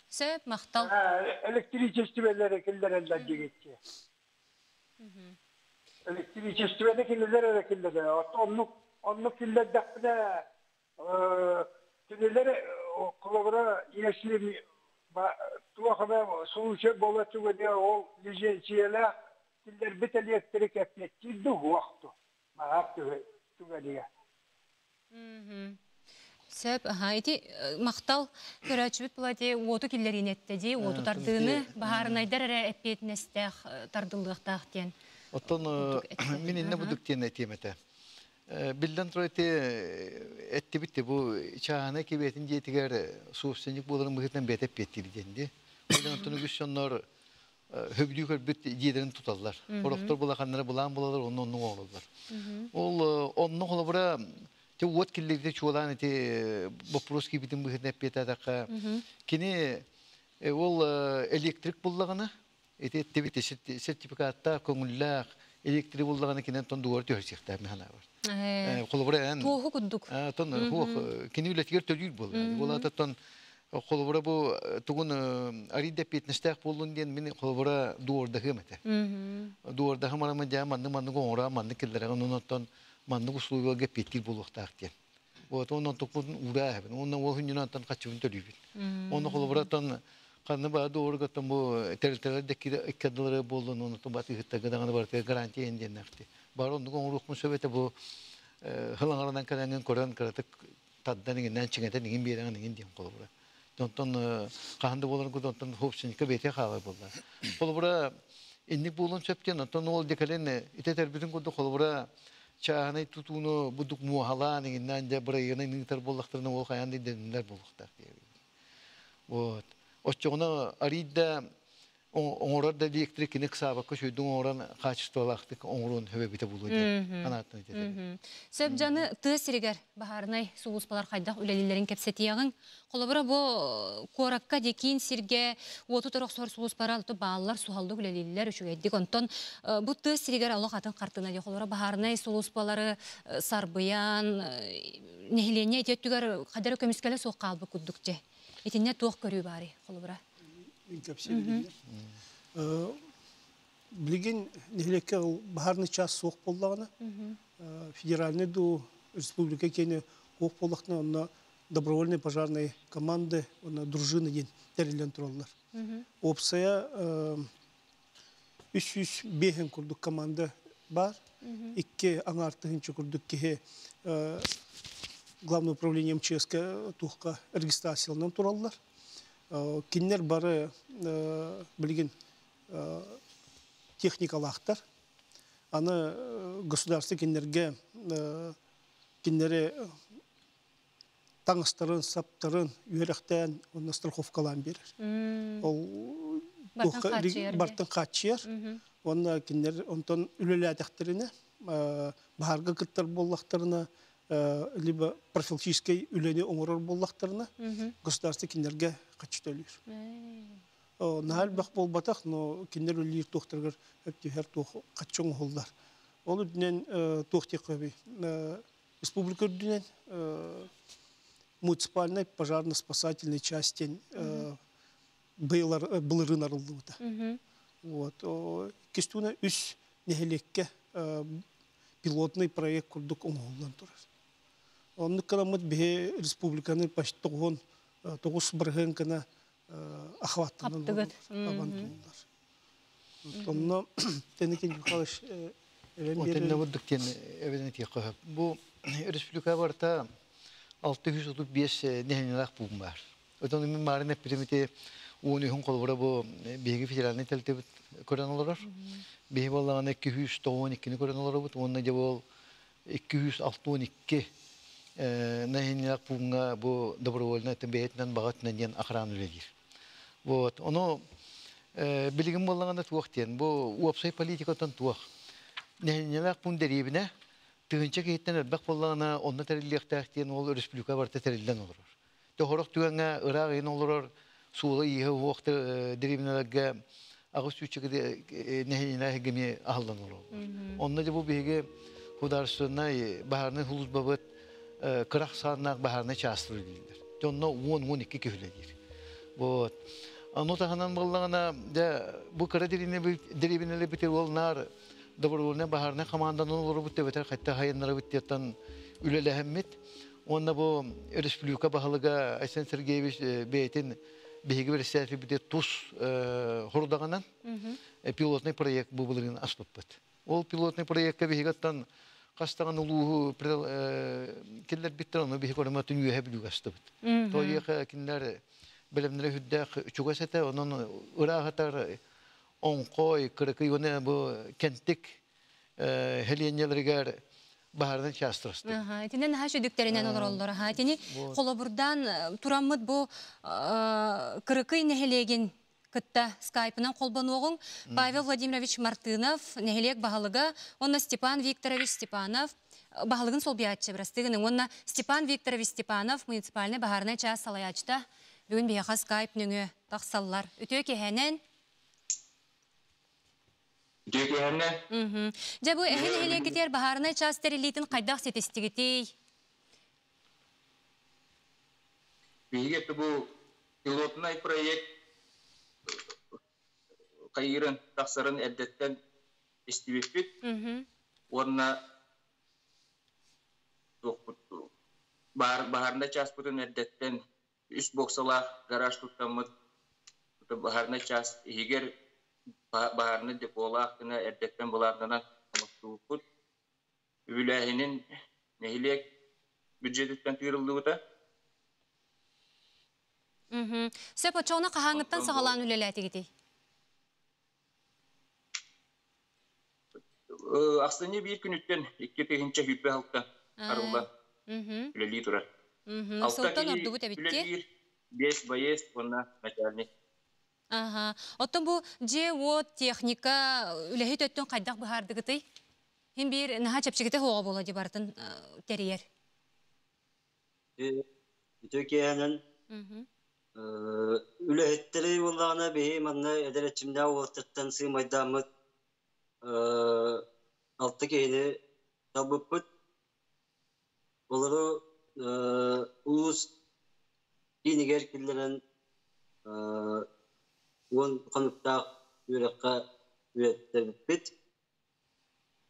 Сөп, махтал. Электричествелэри киллэрэллэр диэччи. Электричествени кинилэр эрэ киллэрэр. Оннук оннук киллэрдэхпинэ кинилэр холобура если туох эмэ случай буола түгэнэ ол лицензиялаах. Киллэрбит электрик эппиэттиир дуу, суох дуу? Баҕар түгэнигэ. Сөп, аха, ити махтал көрөөччүбүт була уоту киллэриини этте дии, уоту тардыыны баһаарынайдар эрэ эппиэтинэстээх тардыллыахтаах диэн. Оттон мин инне будук диэн этиэм этэ. Биллэн турар ити эттибит бу чааһынай кибиэтин дьиэтигэр собственник буоларын быһыытынан бэйэтэ эппиэттиир диэн дии. Ол онтон үгүс дьоннор хөбүлүү көрбүт дьиэлэрин туталлар. Сорохтор булаханнара былаан булалар, онно оннук оҥороллор. Ол онно холобура те уот киллэрдэ чуолаан ити боппуруос киирбитин быһыытынан эппиэтээтэххэ, кини ол электрик буллаҕына, ити эттибит сертификаттаах, көҥүллээх электрик буллаҕына кинен тон дугар түһэрсиэхтээх мин санаабар. Холобура эн туоһу курдук. Тон хуох кини үлэтигэр төлүүр буолла. Буолаата тон холобура бу тугун арыйда эппиэтинэстээх буоллун диэн мин холобура дуордаһыам этэ. Дуордаһым арамы дьаа маннык маннык оҥоро маннык киллэрэҕин онон маннык услугаларга эппиэттиир буолуохтаах диэн. Вот онон туппутун уураа эбин. Онон ол хүннүн антан хаччыбын төлүүбүн. Онно холобура тон ханны баа дуоругаттан бу тэрилтэлэр да иккардылары буоллун онон бат ыһыттарга даҕаны барытыгар гарантия диэннэхти. Бар оннук оҥоруохпун сөп этэ бу хылаҥаранан кэлэҥҥин көрөн кыратык тардан иҥиннээн чиҥэтэн иҥин биэрэҕин иҥин диэн холобура. Онтон хаһан да буоларын курдук онтон собственникка бэйэтэ хаалар буолла. Холобура инник буолуон сөп диэн онтон ол декален итэтэрбитин курдук холобура чааһынай тутууну будук муоһалаан иҥиннээн дьэ бырайыгынан ыытар буоллахтарына ол хайаан да ирдэниллэр буолуохтаах диэбит. Вот. Оччоҕуна арыйда оҥорор да электрик кини ыксаабакка сүрдүн оҥорон хаачыстыбалаахтык оҥоруон сөбөбүтэ буолуо диэн санааттан этэ. Сөп дьаны тыа сиригэр баһаарынай сулууспалар хайдах үлэлииллэрин кэпсэтиэҕиҥ. Холобура бу куоракка киин сиргэ уоту торохсор сулууспалар бааллар, суһаллык үлэлииллэр үчүгэйдик. Онтон бу тыа сиригэр олох атын хартыына дии. Холобура баһаарынай сулууспалары сарбыйан нэһилиэнньэ ити өттүгэр хадары көмүскэлэ суох хаалбыт курдук дьэ. Итиннэ туох көрүү баарый холобура? Кэпсиэбилиннэр. Билигин нэһилиэккэ баһаарный час суох буоллаҕына, федеральный дуу, республика киэни суох буоллахтына, онно добровольной пожарной команды, онно дружина диэн тэриллэн тураллар. Уопсайа 305 курдук команда бар. Икки аҥаар тыһыынча курдук киһи Главное управление МЧС-ка туохка регистрацияланан тураллар. Кинилэр бары билигин техникалаахтар. Аны государство кинилэргэ кинилэри таҥастарын, саптарын үөрэхтээн уонна страховкалаан биэрэр. Ол бартын хааччыйар. Уонна кинилэр онтон үлэлээтэхтэринэ, баһаарга кыттар буоллахтарына, либо профилактическай үлэни оҥорор буоллахтарына, государство кинилэргэ хаччы төлүүр. Наһаа элбэх буолбатах, но кинилэр үлэлиир туохтарыгар өп түһэр туох хаччы оҥоһуллар. Ол үрдүнэн туох диэххэ республика үрдүнэн муниципальной пожарно-спасательной части былырыын арыллыбыта. Вот. Иккис үс нэһилиэккэ пилотный проект курдук оҥоһуллан турар. Оннук кыламмыт биһи республиканы почти 99% гына охваттанан абан туллар. Онно Теникин Михайлович Отенне бурдук диэн эбэн этиэххэ Бу республика барыта 635 нэһилиэнньэлээх пуун баар. Отон мин маарын эппитим ити уон үһүн холобура бу биһиги федеральный тэрилтэбит көрөн олорор. Биһи буоллаҕына 292-ни көрөн олоробут уонна дьэ ол 262 нэһилиэнньэлээх пууҥҥа бу добровольно бэйэтинэн баҕа өттүнэн диэн охрана үлэлиир. Вот. Ону билигин буоллаҕына туох диэн бу уопсай политикаттан туох нэһилиэнньэлээх пуун дэриэбинэ тыһыынча киһиттэн элбэх буоллаҕына онно тэриллиэхтээх диэн ол республика барыта тэриллэн олорор. Тоһорох түгэҥҥэ ыраах иһин олорор суола-ииһэ уһуохта дэриэбинэлэргэ аҕыс сүүсчэкэ нэһилиэнньэлээх эми аһыллан олороллор. Онно дьэ бу биһиги художественнай баһаарынай сулууспабыт кыра ахсааннаах баһаарынай чаастар үлэлииллэр. Дьэ онно 10-12 киһи үлэлиир. Вот. Ону таһынан буоллаҕына, дьэ бу кыра дэриэбинэлэрбитигэр ол наар добровольнай баһаарынай хамаанданан олоробут эбэтэр хатта хайыннарабыт диэттэн үлэлэһэммит. Уонна бу республика баһылыга Айсен Сергеевич бэйэтин Биһиги бэрэссэдээтэлбитигэр тус хорудаҕынан пилотный проект бу былырыын аспыппыт. Ол пилотный проекка биһиги оттон хас даҕаны улууһу киллэрбиттэр, ону биһиги көрөмөтүн үөһэ бүлүүгэ астыбыт. Тоойуоха кинилэр бэлэмнэрэ үрдээх чугас этэ, онон ыраахатар оҥхой, кыракый уонна бу кэнтик хэлиэнньэлэригэр баһаарынан чаастырастыбыт. Итинэн наһаа сүдүктэринэн олороллор. Аха, итини холобурдаан тураммыт бу Кырыкый нэһилиэгин кытта скайпынан холбонуоҕуҥ. Павел Владимирович Мартынов, нэһилиэк баһылыга, уонна Степан Викторович Степанов, баһылыгын солбуйааччы, бырастыы гыныҥ, уонна Степан Викторович Степанов, муниципальнай баһаарынай чаас салайааччыта, бүгүн биһиэхэ скайп нөҥүө тахсаллар. Үтүө киэһэнэн! Үтүө киэһэнэн! Дьэ, бу эһи нэһилиэккитигэр баһаарынай чаас тэриллиитин хайдах ситистигитий? Биһиги это бу пилотнай проект хайыырын тахсарын эрдэттэн истибиппит уонна туохпут баһаарынай чааспытын эрдэттэн үс боксалаах гараж туттаммыт баһаарынай чаас иһигэр баһаарынай деполаах гына эрдэттэн былааннанан оҥостубуппут. Үбүлээһинин нэһилиэк бюджетиттэн тыырыллыбыта. Сөп, оччоҕуна хаһааҥҥыттан саҕалаан үлэлээтигитий? Ахсынньы биир күнүттэн 2026 арыллан үлэлии турар. Алта Сылтан киһи ордубут эбит дии. үлэлиир, биэс боец уонна начальник. Аха. Оттон бу дьиэ-уот, техника үлэһит өттүн хайдах быһаардыгытый? Хин биир наһаа чэпчэкитэ суоҕа буолуо дии барытын тэрийэр. Үтүө киэһэнэн үлэһиттэри буоллаҕына биһи манна эдэр эрчимнээх уолаттартан сыымайдааммыт алта киһини талбыппыт. Олору улуус киинигэр киллэрэн 10 хонуктаах үөрэххэ үөрэттэрбиппит.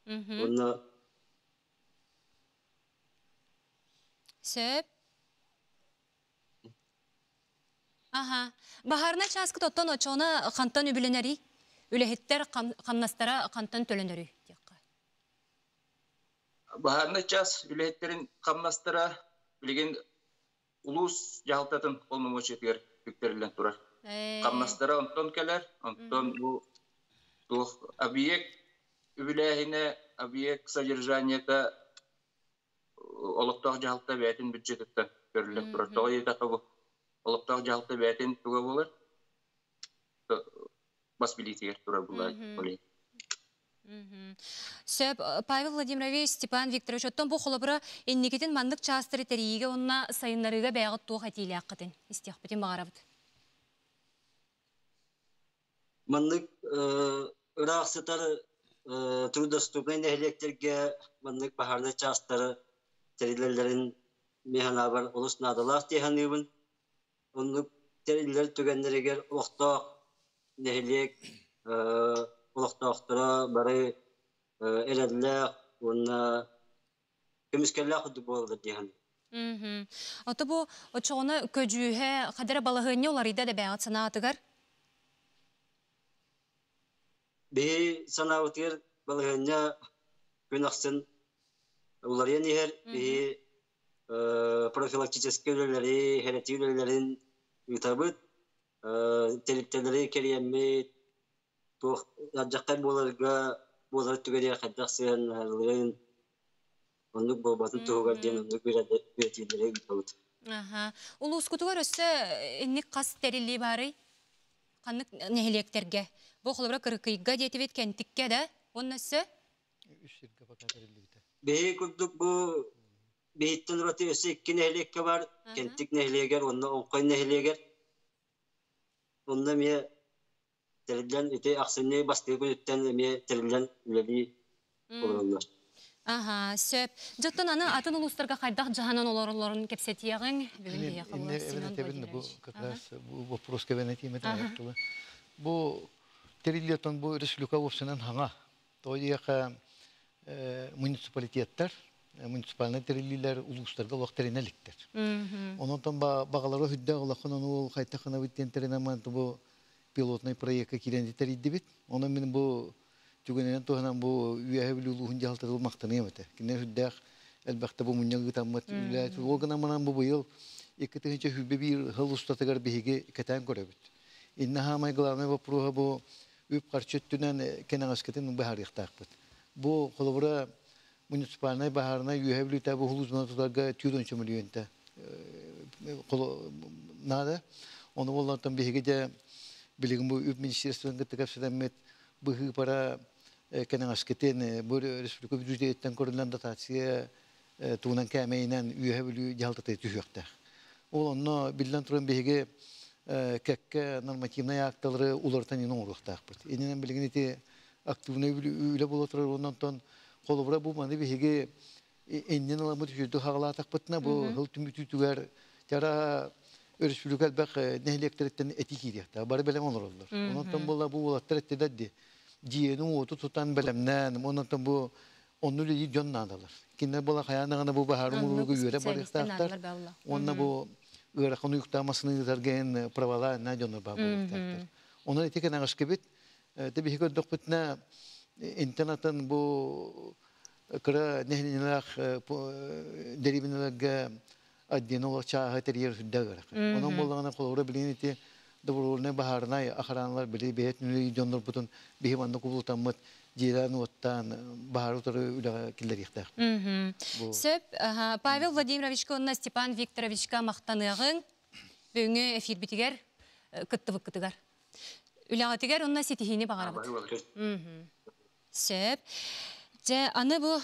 Уонна Сөп. Аха. Баһаарынай чааскыт оттон оччоҕуна хантан үбүлэнэрий? Үлэһиттэр хамнастара хантан төлөнөрүй диэххэ. Баһаарынай чаас үлэһиттэрин хамнастара билигин улуус дьаһалтатын полномочиятыгар үктэриллэн турар. Хамнастара онтон кэлэр, онтон бу туох объект үбүлээһинэ, объект содержаниета олохтоох дьаһалта бэйэтин бюджетыттан көрүллэн турар. Тоҕо диэтэххэ бу олохтоох дьаһалта бэйэтин туга буолар, бас билиитигэр турар буолар. Сөп. Павел Владимирович, Степан Викторович, оттон бу холобура инникитин маннык чаастары тэрийиигэ уонна сайыннарыыга бэйэҕит туох этиилээххитин истиэхпитин баҕарабыт. Маннык ыраах сытар трудодоступнай нэһилиэктэргэ маннык баһаарынай чаастары тэрилэллэрин мин санаабар олус наадалаах дии саныыбын. Оннук тэриллэр түгэннэригэр олохтоох нэһилиэк олохтоохторо бары эрэллээх уонна көмүскэллээх курдук буолаллар дии саныыбын. Ото бу оччоҕуна көдьүүһэ хадара балаһыанньа уларыйда да бэйэҕит санаатыгар? Биһи санаабытыгар балаһыанньа күн ахсын уларыйан иһэр. Биһи профилактическай үлэлэри, хэрэтии үлэлэрин ыытабыт. Тэрилтэлэри кэрийэммит, туох алдьархай буоларга буолар түгэнигэр хайдах сыһыаннаһалларын, оннук буолбатын туһугар диэн оннук үөрэтиилэри ыытабыт. Аха. Улуускутугар өссө инник хас тэриллии баарый? Ханнык нэһилиэктэргэ? Бу холобура Кырыкыйга диэтибит, Кэнтиккэ да? Уонна өссө? Үс сиргэ пока тэриллибитэ. Биһиги курдук бу биһиттэн ураты өссө икки нэһилиэккэ бар, Кэнтик нэһилиэгэр уонна Оҥхой нэһилиэгэр. Онно эмиэ тэриллэн ити ахсынньы бастакы күнүттэн эмиэ тэриллэн үлэлии олороллор. Аха, сөп. Дьоттон аны атын улуустарга хайдах дьаһанан олороллорун кэпсэтиэҕиҥ. Бүгүн биһиэхэ Инне Семен эбэн бу Владимирович. как раз бу вопрос кэбэн этиим этэ. Бу тэриллиэтон бу республика уопсанан хаҥа. Тоҕо диэхэ муниципалитеттар муниципальнай тэриллиилэр улуустарга олох тэринэ иликтэр. Онон баҕалара үрдээх улахан ону ол хайтахына диэн тэринэн бу пилотный проекка киирэн тэрийдибит. Онон мин бу түгэнинэн туһанан бу Үөһэ Бүлүү улууһун дьаһалтата махтаныам этэ. Кинилэр үрдээх элбэхтэ бу мунньах ыытаммыт үлэ. Ол гынан баран бу быйыл 2021 сыл устатыгар биһиги кэтээн көрөбүт. Инна хаамай главный вопроһа бу үп-харчы өттүнэн кэнэҕэскитин быһаарыахтаахпыт. Бу холобура муниципальнай баһаарынай Үөһэ Бүлүүтэ бу улуусунан тутарга 4 мөлүйүөнтэ наада. Ону боллонтон биһиги де билигин бу үп министерствотын кытта кэпсэтэммит быһыы пара кэнэҕэскитин бу республика бюджетиттэн көрүллэн дотация тугунан кээмэйинэн Үөһэ Бүлүү дьаһалтата түһүөхтээх. Ол онно биллэн туран биһиги кэккэ нормативнай акталары уларытан иһин оҥоруохтаахпыт. Иннинэн билигин ити активнай үлэ буола турар онтон холобура бу маны биһиги иннин ыламмыт үчүгэй хаҕалаатахпытына бу сыл түмүтүүтүгэр тара өрөспүүбүлүкэ элбэх нэһилиэктэриттэн этии киириэхтээх. Бары бэлэм олороллор. Онон буолла бу уолаттар эттилэр дии. Дьиэни уоту тутан бэлэмнээн, онон бу онну үлэлиир дьон наадалар. Кинилэр буола хайаан даҕаны бу баһаар умулууга үөрэ барыахтаахтар. Уонна бу ыарахан уйуктаах массыына ыытарга правала на дьоннор баар буолуохтаахтар. Онон ити кэнэҕэскибит те биһи көрдөхпүтүнэ интен атын бу кыра нэһилиэнньэлээх дэриэбинэлэргэ отдельно олох чааһы тэрийэр сүрдээх ыарахан. Онон буоллаҕына холобура билигин ити добровольнай баһаарынай охраналар били бэйэтин үлэлиир дьоннорбутун биһи манна кубулутаммыт дьиэлээн-уоттаан баһаары утары үлэҕэ киллэриэхтээхпит. Сөп. Павел Владимировичка уонна Степан Викторовичка махтаныаҕыҥ. Бүгүҥҥү эфирбитигэр кыттыбыккытыгар. Үлэҕитигэр уонна ситиһиини баҕарабыт. Сөп. Дьэ, аны бу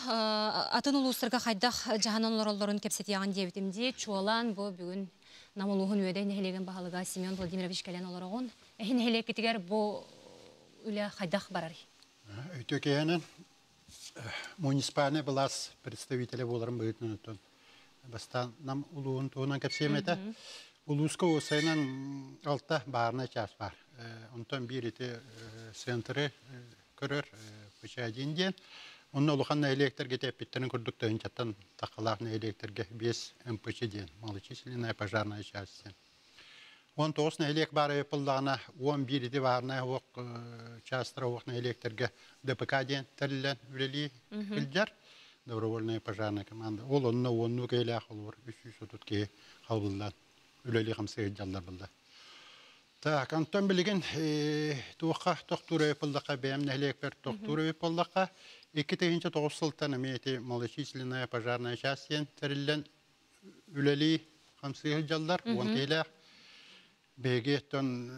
атын улуустарга хайдах дьаһанан олороллорун кэпсэтиэҕин диэбитим дии. Чуолаан бу бүгүн Нам улууһун Үөдэй нэһилиэгин баһылыга Семен Владимирович кэлэн олороҕун. Эһи нэһилиэккитигэр бу үлэ хайдах барарый? Үтүө киһинэн муниципальный былаас представителэ буоларын быһыытынан оттон бастаан Нам улууһун туһунан кэпсиэм этэ. Улууска уопсайынан алта баарынай чаас баар. Онтон биир ити центры көрөр ПЧ-1 диэн. Онно улахан нэһилиэктэргэ эппиттэрин курдук тыһыынчаттан тахалаах нэһилиэктэргэ 5 МПЧ диэн малочисленная пожарная часть диэн. 19 нэһилиэк баар ыйыппыллаҕына 11 ити баарынай уох чаастара уох нэһилиэктэргэ ДПК диэн тэриллэн үлэлии сылдьар добровольная пожарная команда. Ол онно уоннуу киһилээх олор 330 киһи халбыллан үлэлии хамсыы сылдьаллар булла. Так, онтон билигин туохха тохтуур ыйыппыллахха бэйэм нэһилиэкпэр тохтуур ыйыппыллахха 2009 сылтан эмиэ ити малочисленная пожарная часть диэн тэриллэн үлэлии хамсыы сылдьаллар уон киһилээх. Биһиги оттон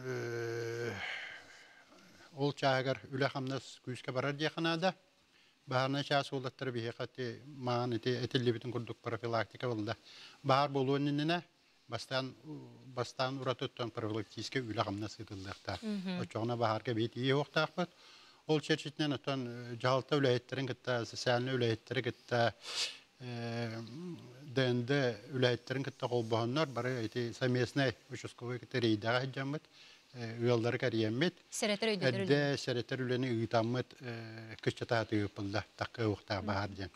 ол чааһыгар үлэ-хамнас күүскэ барар диэххэ наада. Баһаарынай чаас уолаттара биһиэхэ ити маан ити этиллибитин курдук профилактика буолла. Баһаар буолуон иннинэ бастаан бастаан уратыттан профилактическай үлэ-хамнас ыытыллыахтаах. Оччоҕуна баһаарга биһи тиийиэхтаахпыт. Ол чэрчитинэн оттон дьаһалта үлэһиттэрин кытта, социальнай үлэһиттэри кытта ДНД үлэһиттэрин кытта холбоһоннор бары ити совместнай участковай кытта рейдэҕэ сылдьаммыт, ыаллары кэрийэммит, Сэрэтэр өйдөтөр эрдэ сэрэтэр үлэни ыытаммыт кыччата сатыыбыт такка уохтаах баһаар диэн.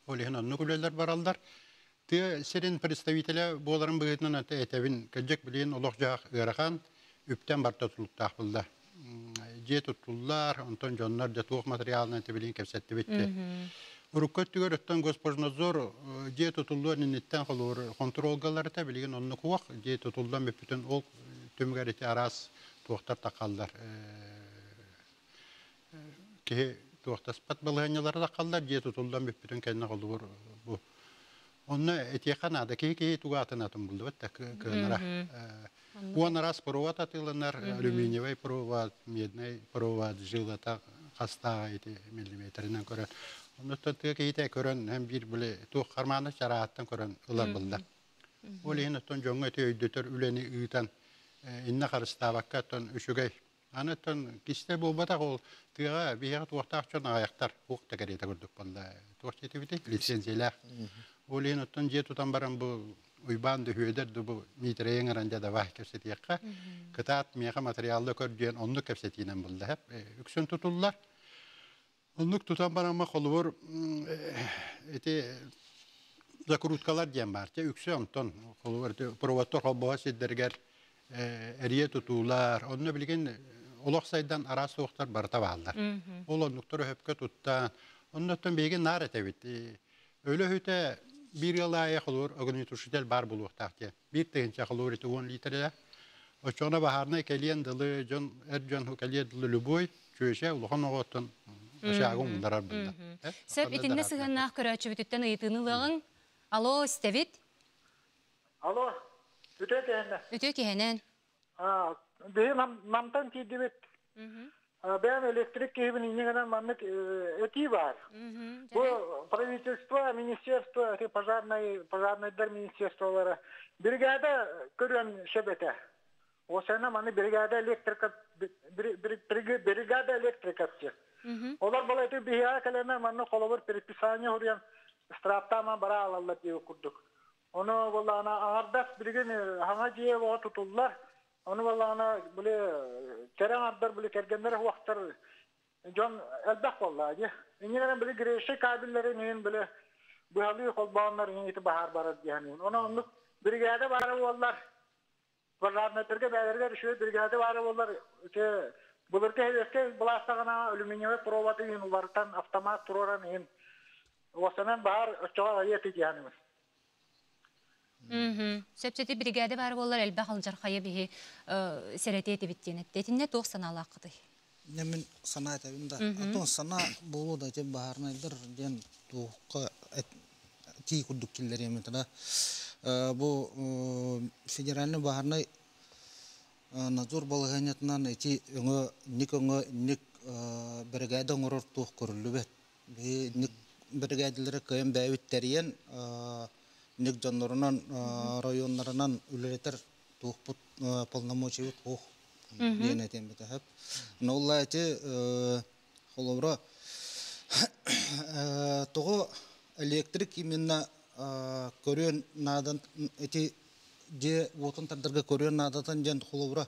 Ол иһин оннук үлэлэр бараллар. Тыа сирин представителэ буоларын быһыытынан этэбин, кырдьык билигин олох-дьаһах ыарахан, үптэн барта тутулуктаах буолла. Дьиэ туттуллар, онтон дьоннор дьэ туох материалынан билигин кэпсэттибит дии. Урукку өттүгэр оттон Госпожнадзор дьиэ тутуллуон инниттэн холуур хонтуруолгаларыта билигин оннук уох дьиэ тутуллан бүппүтүн ол түмүгэр ити араас туохтар тахаллар киһи туохтаспат балаһыанньалара тахаллар дьиэ тутуллан бүппүтүн кэннэ холобур бу онно этиэхэ наада киһи киһи тугу атын атын буллубат да кыанара уон араас провод атыыланар алюминиевай провод медный провод жилата хастааҕа ити миллиметринэн көрөн оннуттан тыа киһитэ көрөн һэм биир били туох хармааны чарааттан көрөн ылар булла ол иһин оттон дьоҥҥо ити өйдөтөр үлэни ыытан иннэ харыстаабакка оттон үчүгэй Аны оттон кистэл буолбатах ол тыаҕа биһиэхэ туохтаах дьон аҕыйахтар туох да кэриэтэ курдук буолла туох диэтибитий лицензиялээх. Ол иһин оттон дьиэ тутан баран бу Уйбаан да Үөдэр да бу Миитэрэйи ыҥыран дьэ давай кэпсэтиэххэ. Кытаат миэхэ материалла көр диэн оннук кэпсэтиинэн булла үксүн тутуллар. Оннук тутан барамма холобур ити закруткалар диэн баар. Те үксэ онтон холобур проводтор холбоһо сирдэригэр эрийэ тутуулар. Онно билигин олох сайдан араас суохтар барыта бааллар. Ол оннуктар өһөпкө туттан, оннуттан биһиги наар этэбит. Өлө-өһүтэ биир ыал аайы холобур огнетушитель баар буолуохтаах диэн. Биир тыһыынча холобур ити 10 литрэ. Оччоҕуна баһаарынай кэлиэн дылы дьон эр дьон кэлиэн дылы любой чүөчэ улахан оҕоттон очаагы умуннарар булла. Сөп итиннэ сыһыаннаах көрөөччүбүтүттэн ыйытыыны ылыаҕыҥ. Алло, истэбит. Алло, үтүө киһинэн. Үтүө киһинэн. Биһи намтан тиийдибит. Бэйэм электрик киһибин иннигинэн маннык этии баар. Бу правительство, министерство, эти пожарный, пожарнайдар министерстволара бригада көрүөн сөп этэ. Осена маны бригада электрика бригада электрика всех. Олор была эти биһиэхэ кэлэнэ манна холобур предписание хуруйан штрафтааман бара алаллар диэбит курдук. Ону буоллаҕына аҥардас билигин хаҥа дьиэ оҕо тутуллар. Ону буоллаҕына били кэрэ аҥардар били кэргэннэр уохтар дьон элбэх буоллаа дии. Иннинэн били грейши кабеллэрин иһин били быһалыы холбооннор иһин ити баһаар барар диэн. Ону оннук биригээдэ баара буоллар пожарнайдарга бэйэлэригэр үчүгэй биригээдэ баара буоллар ити былыргы сэбиэскэй былаастаҕына алюминиевай проводы иһин уларытан автомат туруоран иһин уостанан баһаар оччоҕо аҕыйа этэ диэханыбын. Сөпсөти биригээдэ баар буоллар элбэх алдьархайы биһи сэрэтиэ этибит диэн этте. Итиннэ туох санаалааххытый? Мин санаа этэбин да. Атын санаа буолуо да ити баһаарынайдар диэн туохха тии курдук киллэриэм этэ да. Бу федеральный баһаарынай надзор балаһыанньатынан ити өҥө ник өҥө ник биригээдэ оҥорор туох көрүллүбэт. Биһи ник биригээдэлэри кыайан бэйэбит тэрийэн ник дьоннорунан районнарынан үлэлэтэр туохпут полномочиябыт суох диэн этиэм этэ. Но ол эти холобура тоҕо электрик именно көрүөн наадан ити дьиэ уотун тардарга көрүөн наадатын диэн холобура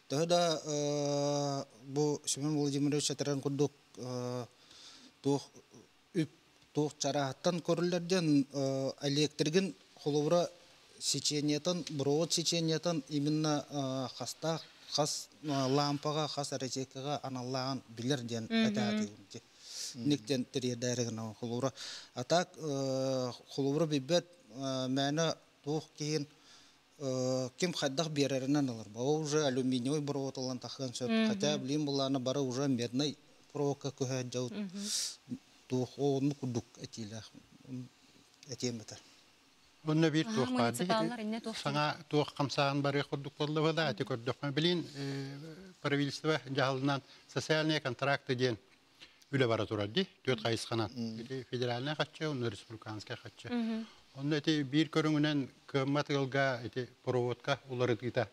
төһө да бу Семен Владимирович этэрин курдук туох үп туох чарааһыттан көрүллэр диэн электригин холобура сечениетын провод сечениетын именно хастаах хас лампаҕа хас розеткаҕа аналлааҕын билэр диэн этаатыгым ник диэн тириэрдээри гына холобура а так холобура билбэт мээнэ туох киһин ким хайдах биэрэринэн ылар. Баба уже алюминиевый провод ылан тахыан сөп. Хотя блин булааны бары уже медный проводка көһө дьаут туох онну курдук этиилээх этиэм этэр. Онно биир туох баар саҥа туох хамсаан барыах курдук буолла да ати көрдөххө билин правительство дьаһалынан социальные контракты диэн үлэ бара турар ди түөрт хайысханан ити федеральнай хаччы онно республиканскай хаччы онно ити биир көрүҥүнэн кыаммат ыалга ити проводка уларытыыта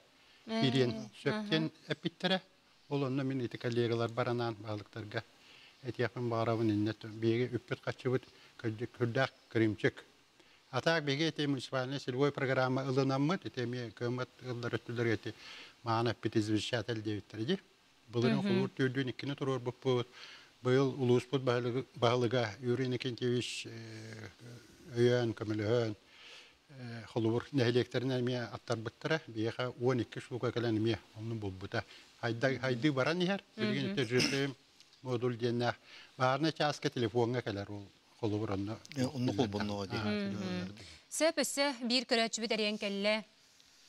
киириэн сөптен эппиттэрэ ол онно мин ити коллегалар баранаан баһылыктарга этиэхпин баҕарабын иннэ биһиги үппүт хаччыбыт күрдээх кырыымчык а так биһиги ити муниципальный сельвой программа ылынаммыт ити эмиэ кыаммат ыаллар өттүлэргэ ити маан эппит извещатель диэбиттэрэ ди Былырыын холуур түөрдүүн иккини туруорбуппут. Быйыл улууспут баһылыга Юрий Иннокентьевич өйөөн, көмөлөһөн, холобур нэһилиэктэринэн эмиэ аттарбыттара. Биһиэхэ 12 штука кэлэн эмиэ оннун булбута. Хайдыы баран иһэр. Билигин ити ЖТМ модуль диэннээх баарына чааска телефоҥҥа кэлэр ол холобур онно. Онно холбонноҕо дии. Сөп өссө биир көрөөччүбүт эрийэн кэллэ.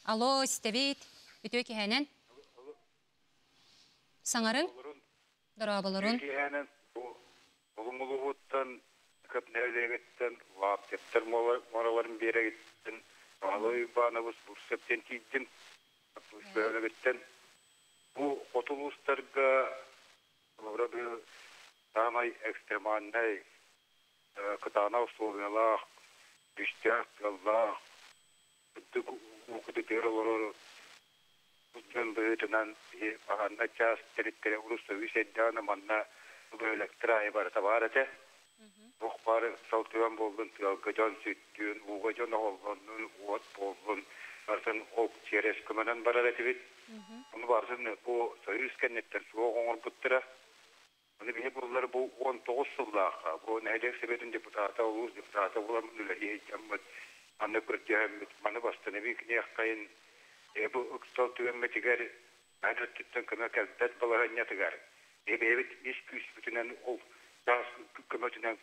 Алло, истэбит. Үтүө киһэнэн. Саҥарыҥ. Дорооболорун. Киэһэнэн бу Булуҥ улууһуттан Көп нэһилиэгиттэн Лаптевтар муораларын биэрэгиттэн Баһылай Уйбаанабыс Бурцев диэн тиийдим. Бөһүөлэгиттэн бу хоту улуустарга холобура быйыл саамай экстремальнай кытаанах условиялаах, күүстээх тыаллаах, үрдүк уукутутугар олорор дьон быһыытынан баһаарынай чаас тэрилтэрэ уруссуйуу сэрдэҕинэ манна бөһүөлэктэр аайы барыта баар этэ. Туох баар салтыган буоллун, тыалга дьон сүттүүн, ууга дьон оһоллоннун, уот буоллун, барытын ол чиэрэс көмөнөн барар этибит. Ону барытын бу Союз кэнниттэн суох оҥорбуттара. Аны биһи буоллар бу 19 сыллаахха бу нэһилиэк сэбиэтин депутата, улуус депутата буоламмыт үлэлии сылдьаммыт, аны көрдөһөммүт, маны бастанабыы киниэххэйин бу ыксал түгэммитигэр аны өттүттэн көмө кэлбэт балаһыанньатыгар бэйэбит ис күүспүтүнэн ол таас көмөтүнэн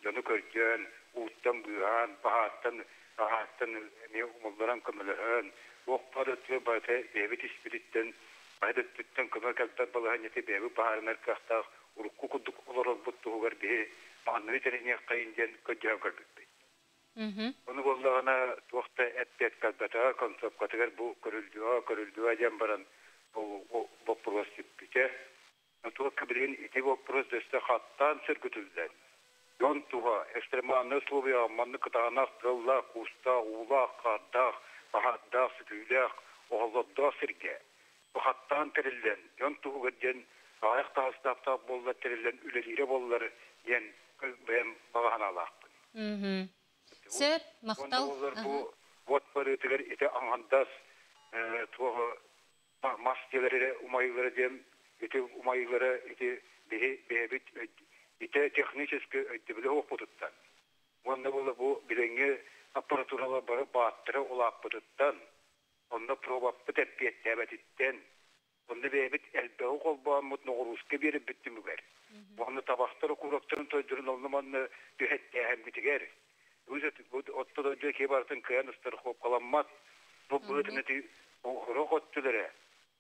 дьону көрдөөн, ууттан быыһаан, баһаартан аһааттан эмиэ умулларан көмөлөһөн, туох баар өттүгэр барыта бэйэбит испититтэн, баһыт өттүттэн көмө кэлбэт балаһыанньаты бэйэбит быһаарынар кыахтаах урукку курдук олорорбут туһугар биһи маҕанныгы тэриниэххэйин диэн көрдөһөн көрбүппүт. Ону буоллаҕына туох да эппиэт кэлбэтэҕэ, концовкатыгар бу көрүллүөҕэ, көрүллүөҕэ диэн баран бу боппуруос сүппүтэ. Туохха билигин ити боппуруос өссө хаттаан сөргүтүллэн, дьон туһа экстремальнай условияҕа маннык кытаанах тыаллаах, куустаах, уулаах, хаардаах, баһаардаах, сүтүүлээх, оһоллордоох сиргэ бу хаттаан тэриллэн, дьон туһугар диэн аҕыйах таһыстаахтаах буоллар тэриллэн үлэлиирэ буоллар диэн бэйэм баҕа санаалаахпын. Сөп, махтал. Уонна буоллар бу уот барыытыгар ити аҥардас туох мас дьиэлэр эрэ умайыылара диэн ити умайыылара ити биһи бэйэбит ити технически өйдөбүлү оһохпутуттан уонна буола бу билиҥҥи аппаратуралар бары бааттара улааппытыттан онно пробаппыт эппиэттээбэтиттэн онно бэйэбит элбэҕи холбооммут ноҕурууска биэрэрбит түмүгэр уонна табахтар окуроктарын тойдорун онно манна түһэттээһиммитигэр отто дойду киһи барытын кыайан ыстархуопкаламмат бу быһытын ити оһорох өттүлэрэ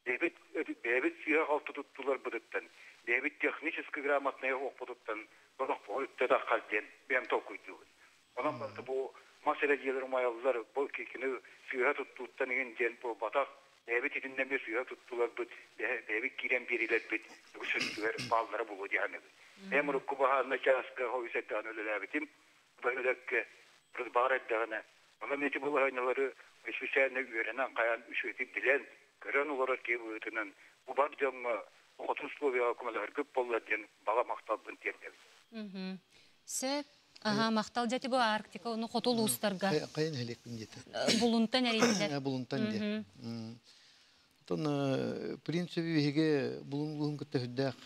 бэйэбит бэйэбит сыыһа-халты туттуларбытыттан бэйэбит технически грамотнай оһохпутуттан олохпоҕо үттэ диэн бэйэм толкуйдуубун. Онон барыта бу мас эрэ дьиэлэр умайаллар, бу кини сыыһа туттууттан иҥин диэн буолбатах. Бэйэбит итиннэ эмиэ сыыһа туттуларбыт, бэйэбит киирэн биэриилэрбит үгүс өттүгэр бааллара буолуо дии саныыбын. Бэйэм урукку баһаарынай чааска хойус эрдэҕинэ үлэлээбитим. Бөһүөлэккэ баар эрдэҕинэ, онон ити балаһыанньалары специально үөрэнэн хайаан үчүгэйдик билэн, көрөн олорор киһи быһыытынан бу бар дьоҥҥо хотун условияҕа көмөлөһөргүт буоллар диэн баҕа махталбын тиэрдэбин. Сөп. Аха, махтал дьэти бу Арктика, ону хоту улуустарга. Хайын нэһилиэкпин диэтэ. Булунтан эрийдилэр. Булунтан диэ. Оттон в принципе биһиги булун улууһун кытта сүрдээх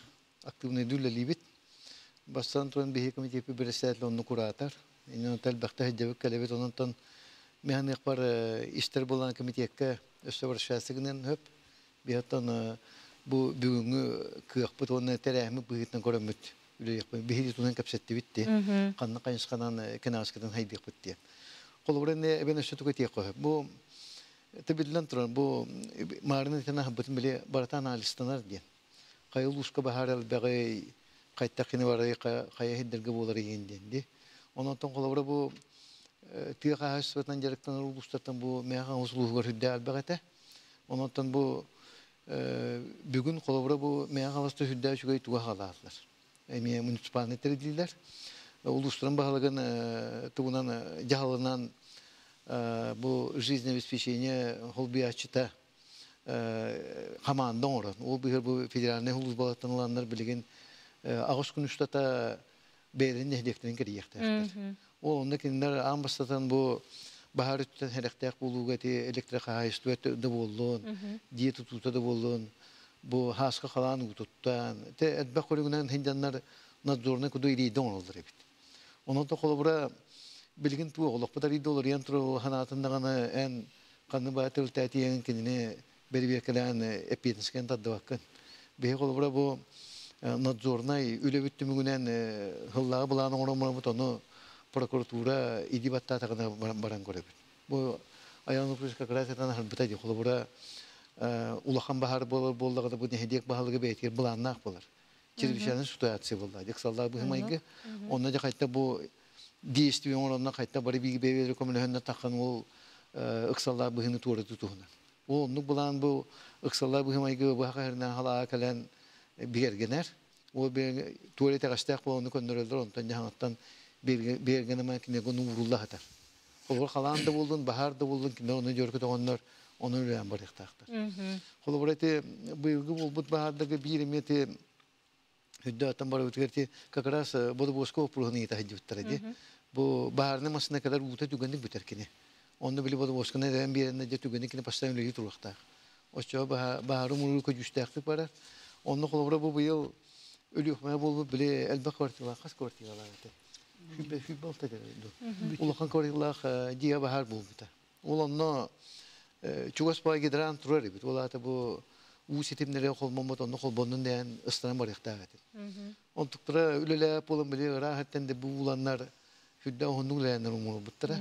активнайдыы үлэлиибит. Бастатан туран биһиги комитеппит председатель онну куратор. Иннинэ элбэхтэ сылдьабыт кэлэбит. Онон миһаныахпар истэр буолан комитекка өссө обращаться гынан хөп. Биһиттэн бу бүгүҥҥү кыахпыт уонна тэрээһиммит быһыытынан көрөммүт үлэлиэхпит. Биһиги тунан кэпсэттибит дии. Ханна хайысханан кэнэҕэскитин хайдыахпыт диэн. Холобура эмиэ эбэн өссө тугу этиэх көһө. Бу Тэбиллэн туран, бу маарына этэн аһарбытын били барыта анализтанар диэн. Хайа улууска баһаар элбэҕий, хайтах кини барай, хайа сирдэргэ буолар иһин диэн дии. Онон холобура бу тыа хаһаайыстыбатынан дьарыктанар улуустартан бу Мэхэ улууһугар үрдээх элбэх этэ. Онон бу бүгүн холобура бу Мэхэ Хаҥаласта үрдээх үчүгэй туга хаалаатылар. Эмиэ муниципальный тэриллиилэр. Улуустарын баһылыгын тугунан дьаһалынан бу жизнеобеспечение холбуйааччыта хамаанда оҥорон, ол быһыр бу федеральнай улуус ыланнар билигин аҕыс күн устата бэйэлэрин нэһилиэктэрин кэрийиэхтээхтэр. Ол онно кинилэр аан бастатан бу баһаар өттүттэн сэрэхтээх буолууга ити электрохаһаайыстыба да буоллун, дьиэ тутуута да буоллун, бу хааска халаан уутуттан, те элбэх көрүҥүнэн сылдьаннар надзорнай куду илиидэ оҥороллор эбит. Онон то холобура билигин туох олохпут арыйда олоруйан турар санаатын даҕаны эн ханны баа тылтаатиэн кинини бэрэбиэркэлээн эппиэтинэскэн тардыбаккын. Биһи холобура бу надзорнай үлэбит түмүгүнэн сыллааҕы былаан оҥороммут ону прокуратура иди баттаатаҕына баран көрөбүт. Бу Аян Лукич как раз этан аһарбыта дии. Холобура улахан баһаар буолар буоллаҕына бу нэһилиэк баһылыга бэйэтигэр былааннаах буолар. Чрезвычайная ситуация буолла. Дьыксаллаах быһымайгы. Онно дьэ хайта бу действие оҥоронно хайта бары биир бэйэлэри көмөлөһөннө таххан ол ыксаллаах быһыыны туора тутуһунан. Ол оннук былаан бу ыксаллаах быһымайгы быһа хаһырынан халаа кэлэн бигэргэнэр. Ол туора итэҕэстээх буоланы көннөрөллөр, онтон дьаһаҥаттан бигэргэнэмэн кинигэ уурулла сытар. Холобур халаан да буоллун, баһаар да буоллун, кинилэр ону дьөркө тоҕоннор, ону үлэлээн барыахтаахтар. Холобур ити быйылгы буолбут баһаардарга биир эмиэ ити үрдөөттөн барыбытыгар ити как раз бодобуоска боппуруоһун ыйыта сылдьыбыттара дии. Бу баһаарынай массыына кэлэр уута түгэнник бүтэр кини. Онно били бодобуосканы эрээн биэрэннэ дьэ түгэнник кини постоянно үлэлии туруохтаах. Оччоҕо баһаары умуруу көдьүүстээхтик барар. Онно холобура бу быйыл Өлүөхмэ буолбут били элбэх квартиралаах хас квартиралаах этэ. Хүббэ хүббэ алта ду. Улахан квартиралаах дьиэ баһаар буолбута. Ол онно чугас баай гидрант турар эбит. Ол аата бу уу ситимнэри холбоммут онно холбоннун диэн ыстанан барыахтаах этим. Онтуктара үлэлээп буолан били ыраах эттен де бу буланнар хүддэ оһоннук үлэлээннэр умурбуттара.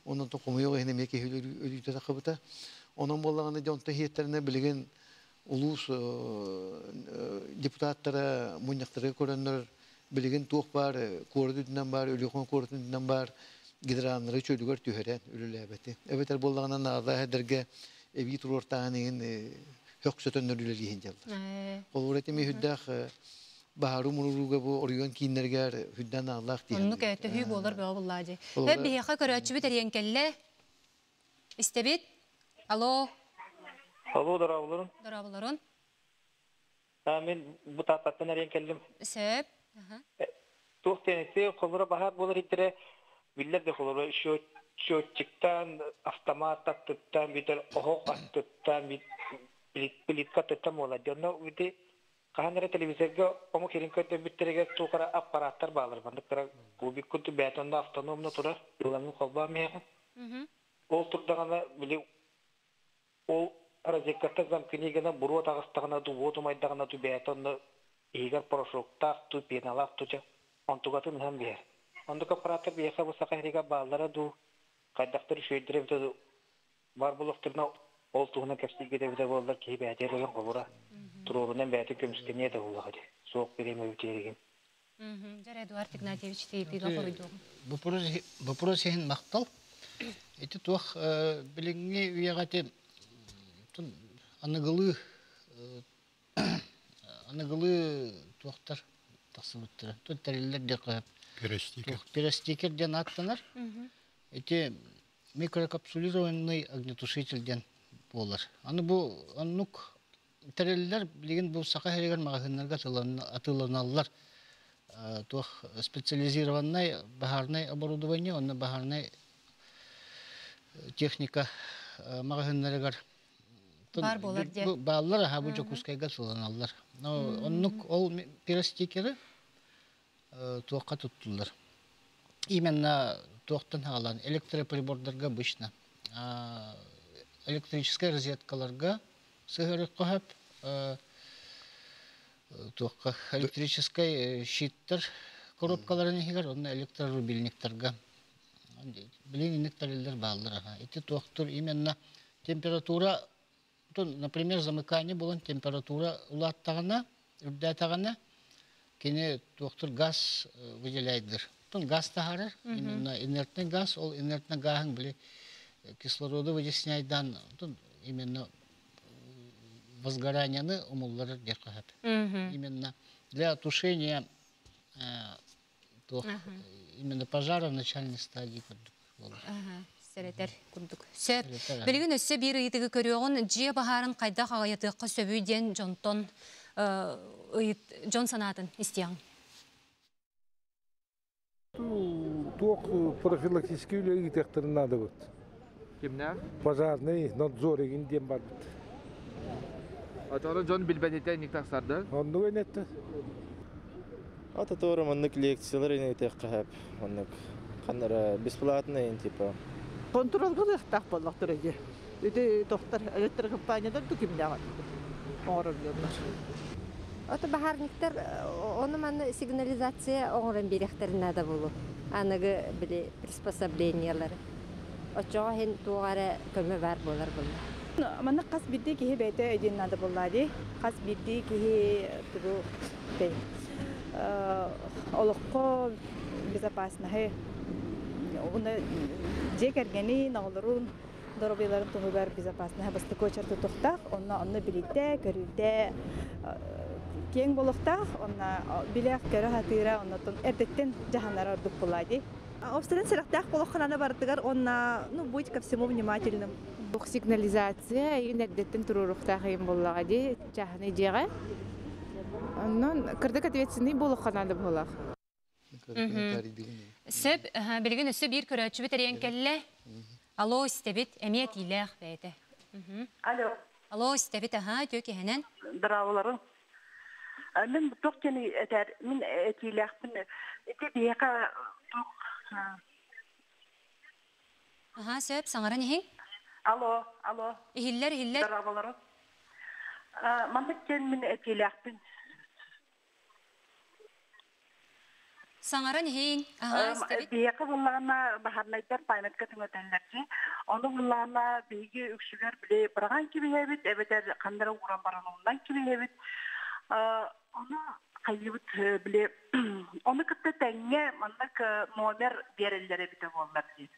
Онон то хомуйуох иһин эмиэ киһи өлүүтэ тахыбыта. Онон буоллаҕына дьэ онтон иһиэттэринэ билигин улуус депутаттара мунньахтары көрөннөр билигин туох баар куорат үрдүнэн баар Өлүөхүмэ куоратын үрдүнэн баар гидраннары чөлүгэр түһэрэн үлэлээбэти. Эбэтэр буоллаҕына наада эдэргэ эбии туруортааһын иһин хөксөтөннөр үлэлииһин дьаллар. Холобура этими үрдээх баһары мурууга бу оройуон кииннэригэр үрдээн нааллаах диэн. Оннук төһүү буолар бөҕө буллаа дии. Эп биһиэхэ көрөөччүбүт эрийэн кэллэ. Истэбит. Алло. Алло, дорооболорун. Дорооболорун. Мен бу тааттаттан эрийэн кэллим. Сөп. Туох диэн холура баһаар буолар иттэрэ биллэр да холура счетчиктан, автомат аттыттан, бүтэр оһох аттыттан, плитка аттыттан буолар. Дьонно ити хаһан эрэ телевизорга омук ирин көрдөрбүттэригэр туох эрэ аппараттар баалар. Маннык кубик курдук бэйэтэ онно автономно турар, ылаҥын холбоон миэхэ. Ол турдаҕына били ол розеткаттан замкнигынан буруо таҕыстаҕына дуу, уот умайдаҕына дуу бэйэтэ онно иһигэр порошоктаах дуу, пеналаах дуу дьэ онтугатын ыһан биһэр. Оннук аппараттар биһиэхэ бу Саха сиригэр бааллара дуу, хайдахтар үчүгэйдэрэ эбитэ дуу, баар буолуохтарына ол туһунан кэпсииргит эбитэ буоллар киһи бэйэтигэр ылан холура туруорунан бэйэтин көмүскэниэ да буоллаҕа дии. Суох бириэмэ бүтэригин. Дьэ, Эдуард Игнатьевич тиийдигэ хоруйдуоҕум. Вопрос иһин махтал. Ити туох билиҥҥи үйэҕэ ити аныгылыы аныгылыы туохтар тахсыбыттара. Тут тэриллэр диэххэ Перестикер. Перестикер диэн ааттанар. Ити микрокапсулированный огнетушитель диэн буолар. Аны бу оннук тэриллэр билигин бу Саха сиригэр маҕаһыыннарга атыыланаллар. Туох специализированнай баһаарнай оборудование уонна баһаарнай техника маҕаһыыннарыгар баар буолар диэн. Бааллар аха бу Дьокуускайга атыыланаллар. Оннук ол пиростикеры туохха туттуллар. Именно туохтан хаалан электроприбордарга обычно электрическай розеткаларга сыһыарыахха сөп туохха электрическай щиттар коробкаларын иһигэр уонна электрорубильниктарга билин инник тэриллэр бааллар аха ити туохтур именно температура например замыкание буолан температура улааттаҕына үрдээтэҕинэ кини туохтур газ выделяйдыр газ таһаарар именно инертный газ ол инертный гааһын били кислороду вытесняйдан именно возгоранияны умулларар диэххэ сөп именно для тушения туох именно пожара в начальной стадии курдук буолар Сэрэтэр курдук. Сөп. Билигин өссө биир ыйытыгы көрүөҕүн дьиэ баһаарын хайдах аҕыйатыахха сөбүй диэн дьонтон ыйыт дьон санаатын истиэҕиҥ. Туох профилактический үлэ ыытыахтарын наадабыт. Кимнээх? Пожарный надзор игин диэн барбыт. Отону дьон билбэтитэ инник тахсарды. Оннук энетте. Ата туора маннык лекциялар ыытыахха сөп. Оннук ханнара бесплатный типа. Контролга буоллахтар эди. Ити тохтар электрокомпаниядан ту кимнэҕэ оҥорор дьоннор. Ото баһаарниктар ону манна сигнализация оҥорон биэриэхтэрин наада буолуо. Аныгы били приспособлениялары. Оччоҕо иһин туох эрэ көмө баар буолар буолла. Манна хас биирдии киһи бэйэтэ өйдүөн наада буоллаа дии. Хас биирдии киһи тугу олоххо безопасноһы уонна дьиэ кэргэнин, оҕолорун доруобуйаларын туһугар безопасноһы бастакы очерт тутуохтаах. Онно онно билиитэ, көрүүтэ киэҥ буолуохтаах. Онно билэх, көрө сатыыра, оннотон эрдэттэн дьаһанара ордук буолаа дии. Обстрел сэрэхтээх буолуохханана барытыгар уонна ну будь ко всему внимательным. Бух сигнализация эрдэттэн туруоруохтаах ыйым буоллаҕа дии чааһынай дьиэҕэ. Онон кырдык ответственный буолуохха наада буолах. Сөп, билигин өссө биир көрөөччүбүт эрийэн кэллэ. Алло, истэбит, эмиэ этиилээх бэйэтэ. Алло. Алло, истэбит, аха, үтүө киһинэн. Дорооболорун. Мин туох диэн этэр мин этиилээхпин ити биһиэхэ туох Аһаа, сөп, саҥаран иһиҥ. Алло, алло. Иһиллэр, иһиллэр. Дорооболору. Маннык диэн мин этиилээхпин. Саҥаран иһиҥ. Аһаа, истэбит. Биһиэхэ буллаҕына баһаарнайдар памятка түҥэтэллэрчи. Ону буллаҕына биһиги үксүгэр били быраҕан кэбиһэбит эбэтэр ханна эрэ ууран баран умнан кэбиһэбит. Ону хайыыбыт били ону кытта тэҥҥэ маннык номер биэрэллэр эбитэ буоллар диир.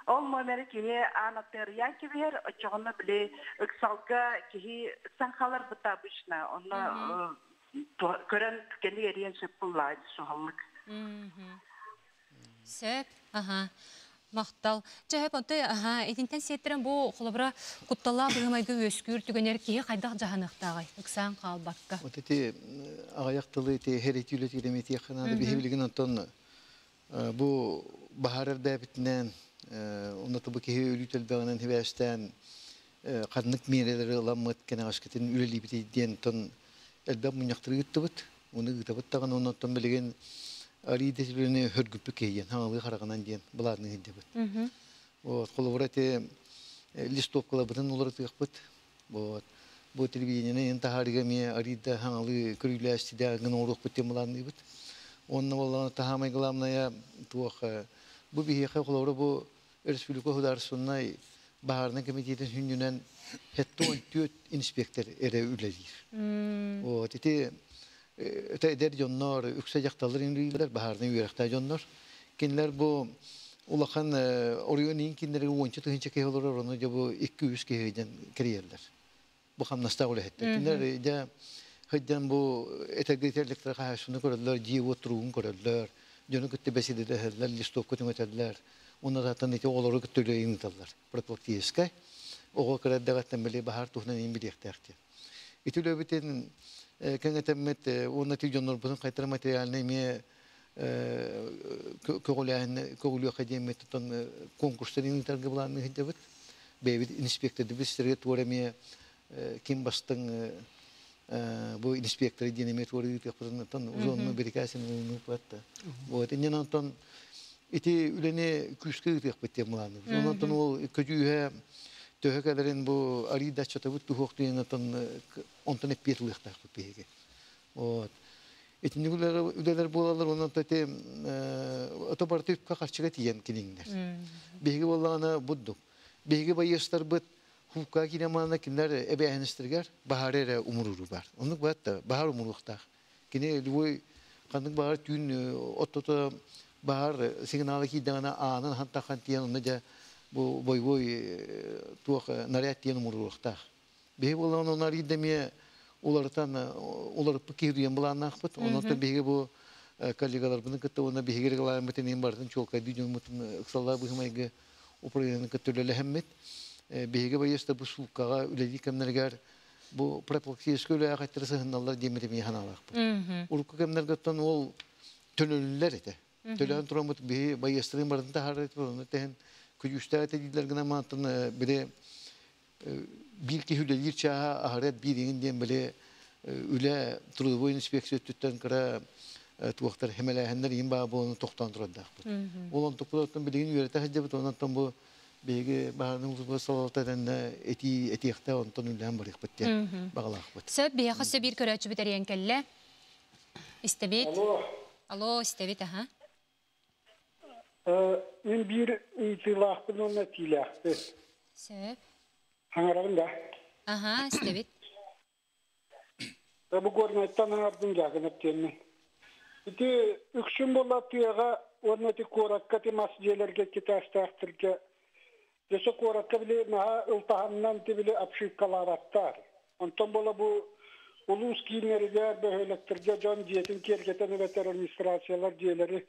Ол номеры киһи аан аттыарыйаан кэбиһэр, оччоҕуна били ыксалга киһи ыксан хаалар быта обычно. Онно көрөн кэлик эриэн сөп буллаа суһаллык. Сөп. Аха. Махтал. Чэ, онто аха, итинтэн сиэттэрэн бу холобура кутталлаах быһымайгы үөскүүр түгэнэр киһи хайдах дьаһаныахтааҕай? Ыксаан хаалбакка. Вот эти аҕыйах тылы ити херитүүлэтиирэ метиэххэ наада биһи билигин онтон бу баһаар элбээбитинэн онно бу киһи өлүү элбэҕинэн хибээстээн ханнык миэрэлэри ыламмыт кэнэҕэскитин үлэлиибитий диэн тон элбэх мунньахтары ыыттыбыт. Уну ыытабыт даҕаны оннуттан билигин арыы дэсилини хөргүппүт киһи хаҥалыы хараҕынан диэн былаанны ыһдьабыт. Вот холобура ити листовкаларбытын уларытыахпыт. Вот бу телевидениены эн таһаарыга эмиэ арыйда хаҥалыы көрүүлээстидэ гын оҥоруохпут диэн былаанныыбыт. Онно буоллаҕына таһаамай главное туох бу биһиэхэ холобура бу республика государственнай баһаарынай комитетин сүнньүнэн 74 инспектор эрэ үлэлиир. Вот ити это эдэр дьоннор, үксэ дьахталлар үлэлииллэр, баһаарынай үөрэхтээх дьоннор. Кинилэр бу улахан оройуон иин кинилэргэ уонча тыһыынча киһи олорор, ону дьэ бу икки-үс киһи дьэн кэрийэллэр. Бу хамнастаах үлэһиттэр. Кинилэр дьэ сылдьан бу этэргэ электрохаһаайыстыбаны көрөллөр, дьиэ-уот туругун көрөллөр, дьону кытта бэсиэдэлэһэллэр, листовка түҥэтэллэр. Уонна тааттан ити оҕолору кытта үлэ ыыталлар. Профилактическай. Оҕо кыра эрдэҕиттэн били баһаар туһунан иин билиэхтээх диэн. Ити үлэбитин кэҥэтэммит уонна ити дьоннорбутун хайтара материальнай эмиэ көҕүлээһин көҕүлүөххэ диэммит оттон конкурстарын ыытарга былаанныы сылдьабыт. Бэйэбит инспектордыбыт сиргэ туора эмиэ ким бастыҥ бу инспекторы диэн эмиэ туора ыытыахпытын оттон узонну бирикээсин ылыныахпыт. Вот иннин онтон ити үлэни күүскэ ыытыахпыт диэн былаанныыбыт. Онон ол көдьүүһэ төһө кэлэрин бу арыйдаччатабыт туһуох диэн онтон онтон эппиэт ылыахтаахпыт биһиги. Вот. Итинник үлэлэр буолаллар, онон ити ото барыта үпкэ харчыга тиийэн киниҥнэр. Биһиги буоллаҕына буддук. Биһиги байыастарбыт хукка киирэн кинилэр эбээһинэстэригэр баһаары эрэ умурууру бар. Оннук баатта баһаар умуруохтаах. Кини любой ханнык баҕар түүн оттото баһаар сигнала киирдэҕинэ аанын хантахан тиийэн онно дьэ бу бойбуой туох наряд тиийэн умуруохтаах. Биһиги буоллаҕына онно арыйда эмиэ уларытан уларыппыт киһи диэн былааннаахпыт. Онон биһиги бу коллегаларбытын кытта уонна биһиги регламентын иһин барытын чуолкайдыы дьоммутун ыксаллаах быһымайгы управлениены кытта үлэлэһэммит. Биһиги байыаста бу сууккаҕа үлэлии кэмнэригэр бу профилактическай үлэҕэ хаттары сыһынналлар диэммит эмиэ санаалаахпыт. Урукку кэмнэргэ оттон ол төлөнүллэр этэ. Төлөөн тураммыт биһи байыастарын барытын таһаарар этибит, онно тэһин күдьүүстээх этэ дииллэр гынан маантан били биир киһи үлэлиир чааһа аһарыат биир иҥин диэн били үлэ трудовой инспекция өттүттэн кыра туохтар хэмэлээһиннэр иин баа буолан тохтоон турардаахпыт. Ол онтукпут билигин үөрэтэ сылдьабыт, онон бу биһиги баһаарынай улууспут салалта этэннэ этии этиэхтэ онтон үлээн барыахпыт диэн баҕалаахпыт. Сөп, биһиэхэ өссө биир көрөөччүбүт эрийэн кэллэ. Истэбит. Алло. Алло, истэбит, аха. Мин биир ыйытыылаахпын уонна этиилээхпин. Сөп. Хаҥарабын да? Аха, истэбит. Бу Горнайтан аҥардым дьаакынап диэммин. Ити үксүн буолла тыаҕа уонна ити куоракка ити мас дьиэлэргэ китаастаахтарга өссө куоракка били наһаа ылтаһанынан ити били обшивкалаабаттар. Онтон буола бу улуус кииннэригэр, бөһүөлэктэргэ дьон дьиэтин киэргэтэн эбэтэр администрациялар дьиэлэри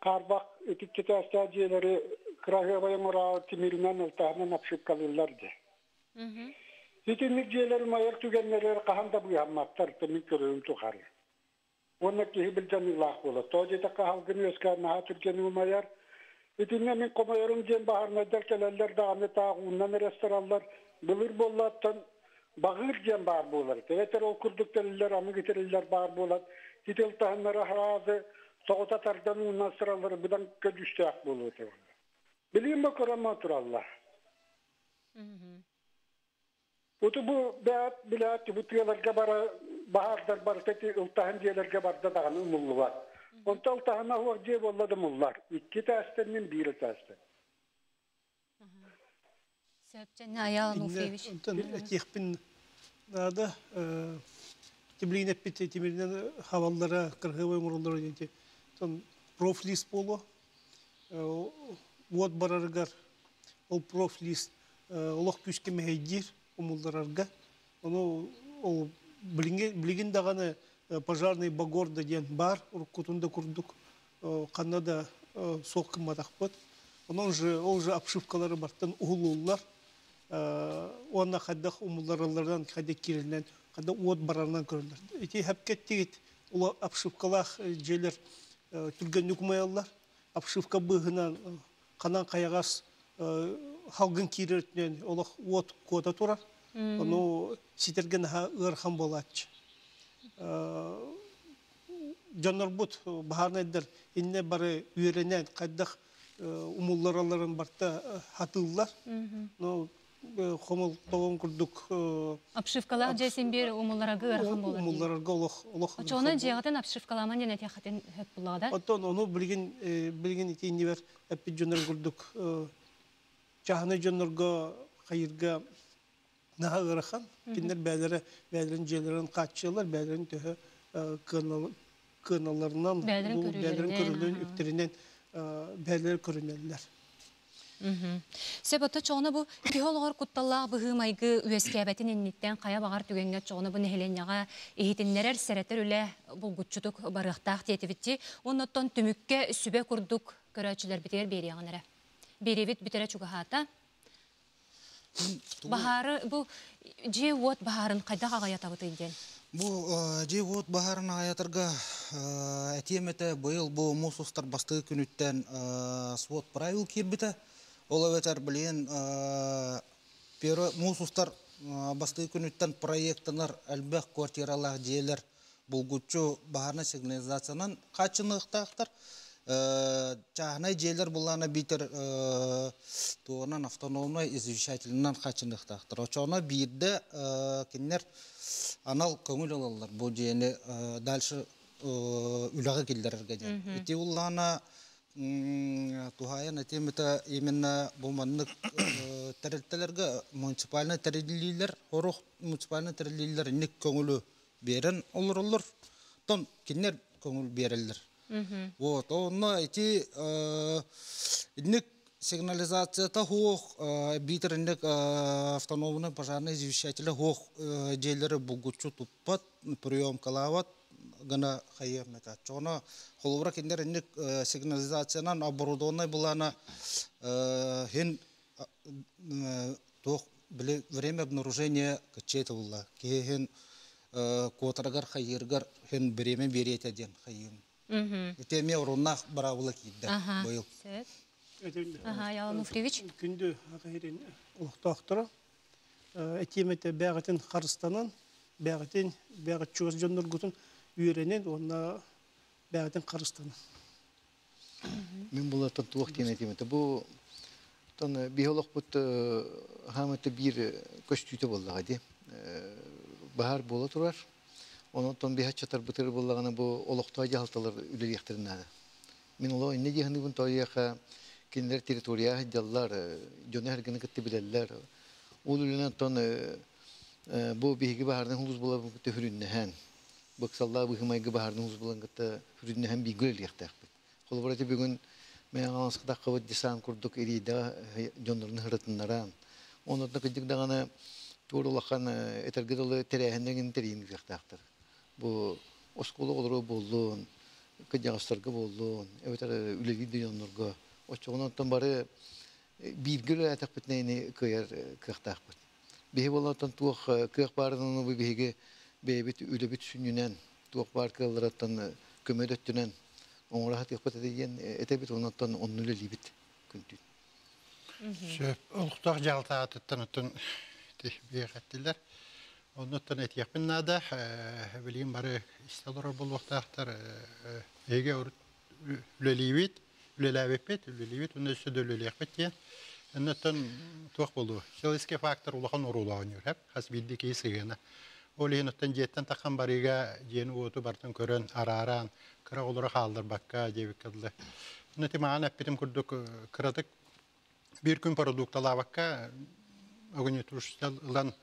хаарбах ити китаастаах дьиэлэри кыраһыабай оҥороору тимиринэн ылтаһанан обшивкалыыллар дии. Итинник дьиэлэр умайар түгэннэригэр хаһан да быыһамматтар, мин көрөрүм тухары. Уонна киһи былдьаныылаах буолар. Тоҕо диэтэххэ салгын үөскээн наһаа түргэн умайар. Итиннэ мин хомойорум диэн баһаарынайдар кэлэллэр даҕаны таах ууннан эрэ ыстараллар. Былыр буоллааттан Багыр диэн баар буолар. Эбэтэр ол курдук тэриллэр, аныгы тэриллэр баар буолан, ити ылтаһыннары хараазы тоҕута тардан уунан сыраллары быдан көдьүүстээх буолуо этэ. Билигин бу көрөмө тураллар. Уту бу бэт билээт бу тыаларга бара баһаардар барыта ити ылтаһын дьиэлэргэ барда даҕаны умуллубат. Онто ылтаһына уох дьиэ буолла да муллар. Икки этээстэн биир этээстэн. Сөп Аял Ануфриевич. Онтон этиэхпин наада. Тимирин эппит тимиринэн хабаллара, кыргыбай оҥороллоро диэн тон профлист буолуо. Уот барарыгар ол профлист олох күүскэ мэһэйдиир умулларарга. Ону ол билигин даҕаны пожарный багорда диэн бар, уруккутун да курдук ханна да суох гымматахпыт. Онон же ол же обшивкалары бартан уһулууллар. Уонна хайдах умулларалларынан, хайдах кииринэн, хайдах уот барарынан көрөллөр. Ити хэпкеттигит ула обшивкалаах дьиэлэр түргэнник умайаллар. Обшивка быыһынан ханан хайаҕас халгын киирэртинэн олох уот куота турар. Ону ситэргэ наһаа ыарахан буолааччы. Дьоннорбут баһаарнайдар инне бары үөрэнэн хайдах умулларалларын барта хатыыллар. Но хомол тоҕон курдук Обшивкалаах дьиэсин биир умулларага ыарахан буолар. Умулларарга олох олох. Очоҕуна дьиэҕитин обшивкаламан диэн этиэххитин сөп буллаҕа да? Оттон ону билигин билигин ити иннибэр эппит дьоннор курдук чааһынай дьоннорго хайырга наһаа ыарахан. Кинилэр бээлэрэ бээлэрин дьиэлэрин хааччыйаллар, бээлэрин төһө кыаналарынан, бээлэрин көрүлүн үптэринэн бээлэр көрүнэллэр. Сөп ото чоҕуна бу киһи олоҕор кутталлаах быһыы-майгы үөскээбэтин инниттэн хайа баҕар түгэҥҥэ чоҕуна бу нэһилиэнньэҕэ иһитиннэрэр, сэрэтэр үлэ булгуччутук барыахтаах диэтибитти. Оннуттан түмүккэ сүбэ курдук көрөөччүлэрбитигэр биэриэҕин эрэ. Биэриэбит бүтэрэ чугаһаата. Баһаары бу дьиэ-уот баһаарын хайдах аҕайатабытый диэн? Бу дьиэ-уот баһаарын аҕайатарга этиэм этэ, быйыл бу муус устар бастакы күнүттэн свод правил киирбитэ. Ол эбэтэр билигин первый муус устар бастакы күнүттэн проектанар элбэх квартиралаах дьиэлэр булгуччу баһаарнай сигнализациянан хааччыныахтаахтар. Чааһынай дьиэлэр буллаана биитэр туонан автономнай извещательнан хааччыныахтаахтар. Очоно биирдэ кинилэр анал көҥүл ылаллар бу дьиэни дальше үлэҕэ киллэрэргэ диэн. Ити уллаана туһаайан этим это именно бу маннык тэрилтэлэргэ муниципальнай тэриллиилэр, сорох муниципальнай тэриллиилэр инник көҥүлү биэрэн олороллор. Тон кинилэр көҥүл биэрэллэр. Вот, онно ити инник сигнализацията хуох биитэр инник автономный пожарный извещателя хуох дьиэлэри булгуччу туппат, приемкалаабат гына хайыам этэ. Чоҕуна холобура кинилэр инник сигнализациянан оборудованный булана хин туох били время обнаружения кыччет булла. Киһи куотарыгар хайыыргар хин время берете диэн хайыым. Ити эмиэ оруннаах быраабыла киирдэ быйыл. Аха, Ял Ануфриевич. Күндү хахирин олохтоохторо. Этиэмете бэҕэтин харыстанан, бэҕэтин бэҕэт чугас дьонноргутун үөрэнэн уонна бэҕэтин харыстанан. Мин булаттан туох диэн этиэмете бу тон биһи олохпут хаамыта биир көстүүтэ буоллаҕа дии. Баһаар буола турар. Онон биһи аччатарбытыр буоллаҕына бу олохтоох дьаһалталар үлэлиэхтэрин наада. Мин олоо инне диэхинибин тоойуоха кинилэр территория сылдьаллар, дьону эргини кытта билэллэр. Ол үлэнэн тон бу биһиги баһаардан хулус буолабын кытта хүрүннэһэн, быксаллаа быһымайгы баһаардан хулус буолан кытта хүрүннэһэн бииргэ үлэлиэхтээхпит. Холобура ити бүгүн Мэҥэ десант курдук ириидэҕэ дьоннорун ырытыннаран, оннуттан кырдьык даҕаны туор улахан этэргэ дылы тэрээһиннэрин тэрийин кыахтаахтар. Бу оскуола оҕолоро буоллун, кырдьаҕастарга буоллун, эбэтэр үлэлиир дьоннорго оччоҕунан бары бииргэ үлэлээтэхпитинэ кыайар кыахтаахпыт. Биһи буоллартан туох кыах баарынан бу биһиги бэйэбит үлэбит сүнньүнэн, туох баар кыаллараттан көмөдөттүнэн оҥоро хатыахпыт этэ диэн этэбит, оннуттан онну үлэлиибит күнтүүн. Сөп, олохтоох дьаһалтаатыттан оттон биэхэттилэр. Оннуттан этиэхпин наада, билигин бары истэ олорор буолуохтаахтар. Эһиги үлэлиибит, үлэлээбиппит, үлэлиибит, уонна өссө да үлэлиэхпит диэн. Оннуттан туох буолуо? Человеческий фактор улахан оруолу оонньуур, хас биирдии киһи сыһыана. Ол иһин оттон дьиэттэн таххан барыыга дьиэни-уоту барытын көрөн, арааран, кыра оҕолору хаалларбакка диэбиккэ дылы. Онно ити маҕан эппитим курдук кыратык биир күн продукталаабакка огнетушитель ылан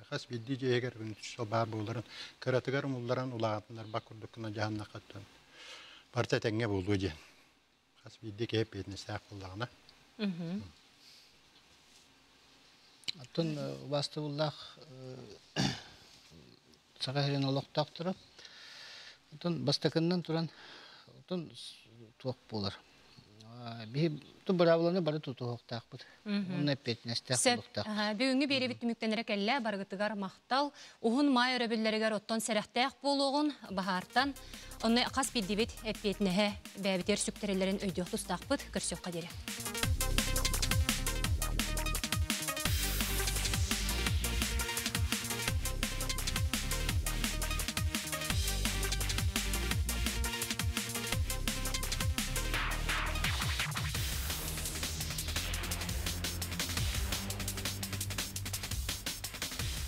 хас биирдии дьиэһигэр огнетушитель баар буоларын кыратыгар умулларан улаатыннарбат курдук гына дьаһаннаххыттан барыта этэҥҥэ буолуо диэн хас биирдии киһи эппиэтинэстээх буоллаҕына. Оттон убаастабыллаах Саха сирин олохтоохторо. Оттон бастакыннан туран оттон туох буолар. Биһи быраабыланы бары тутуһуохтаахпыт. Онно эппиэтинэстээх буолуохтаахпыт. Бүгүҥҥү биэрэбит түмүктэнэрэ кэллэ. Барыгытыгар махтал. Уһун маай өрөбүллэригэр оттон сэрэхтээх буолуоҕун баһаартан. Онно хас биирдибит эппиэтинэһэ бэйэбитигэр сүктэрэллэрин өйдүөх тустаахпыт. Көрсүөххэ диэри.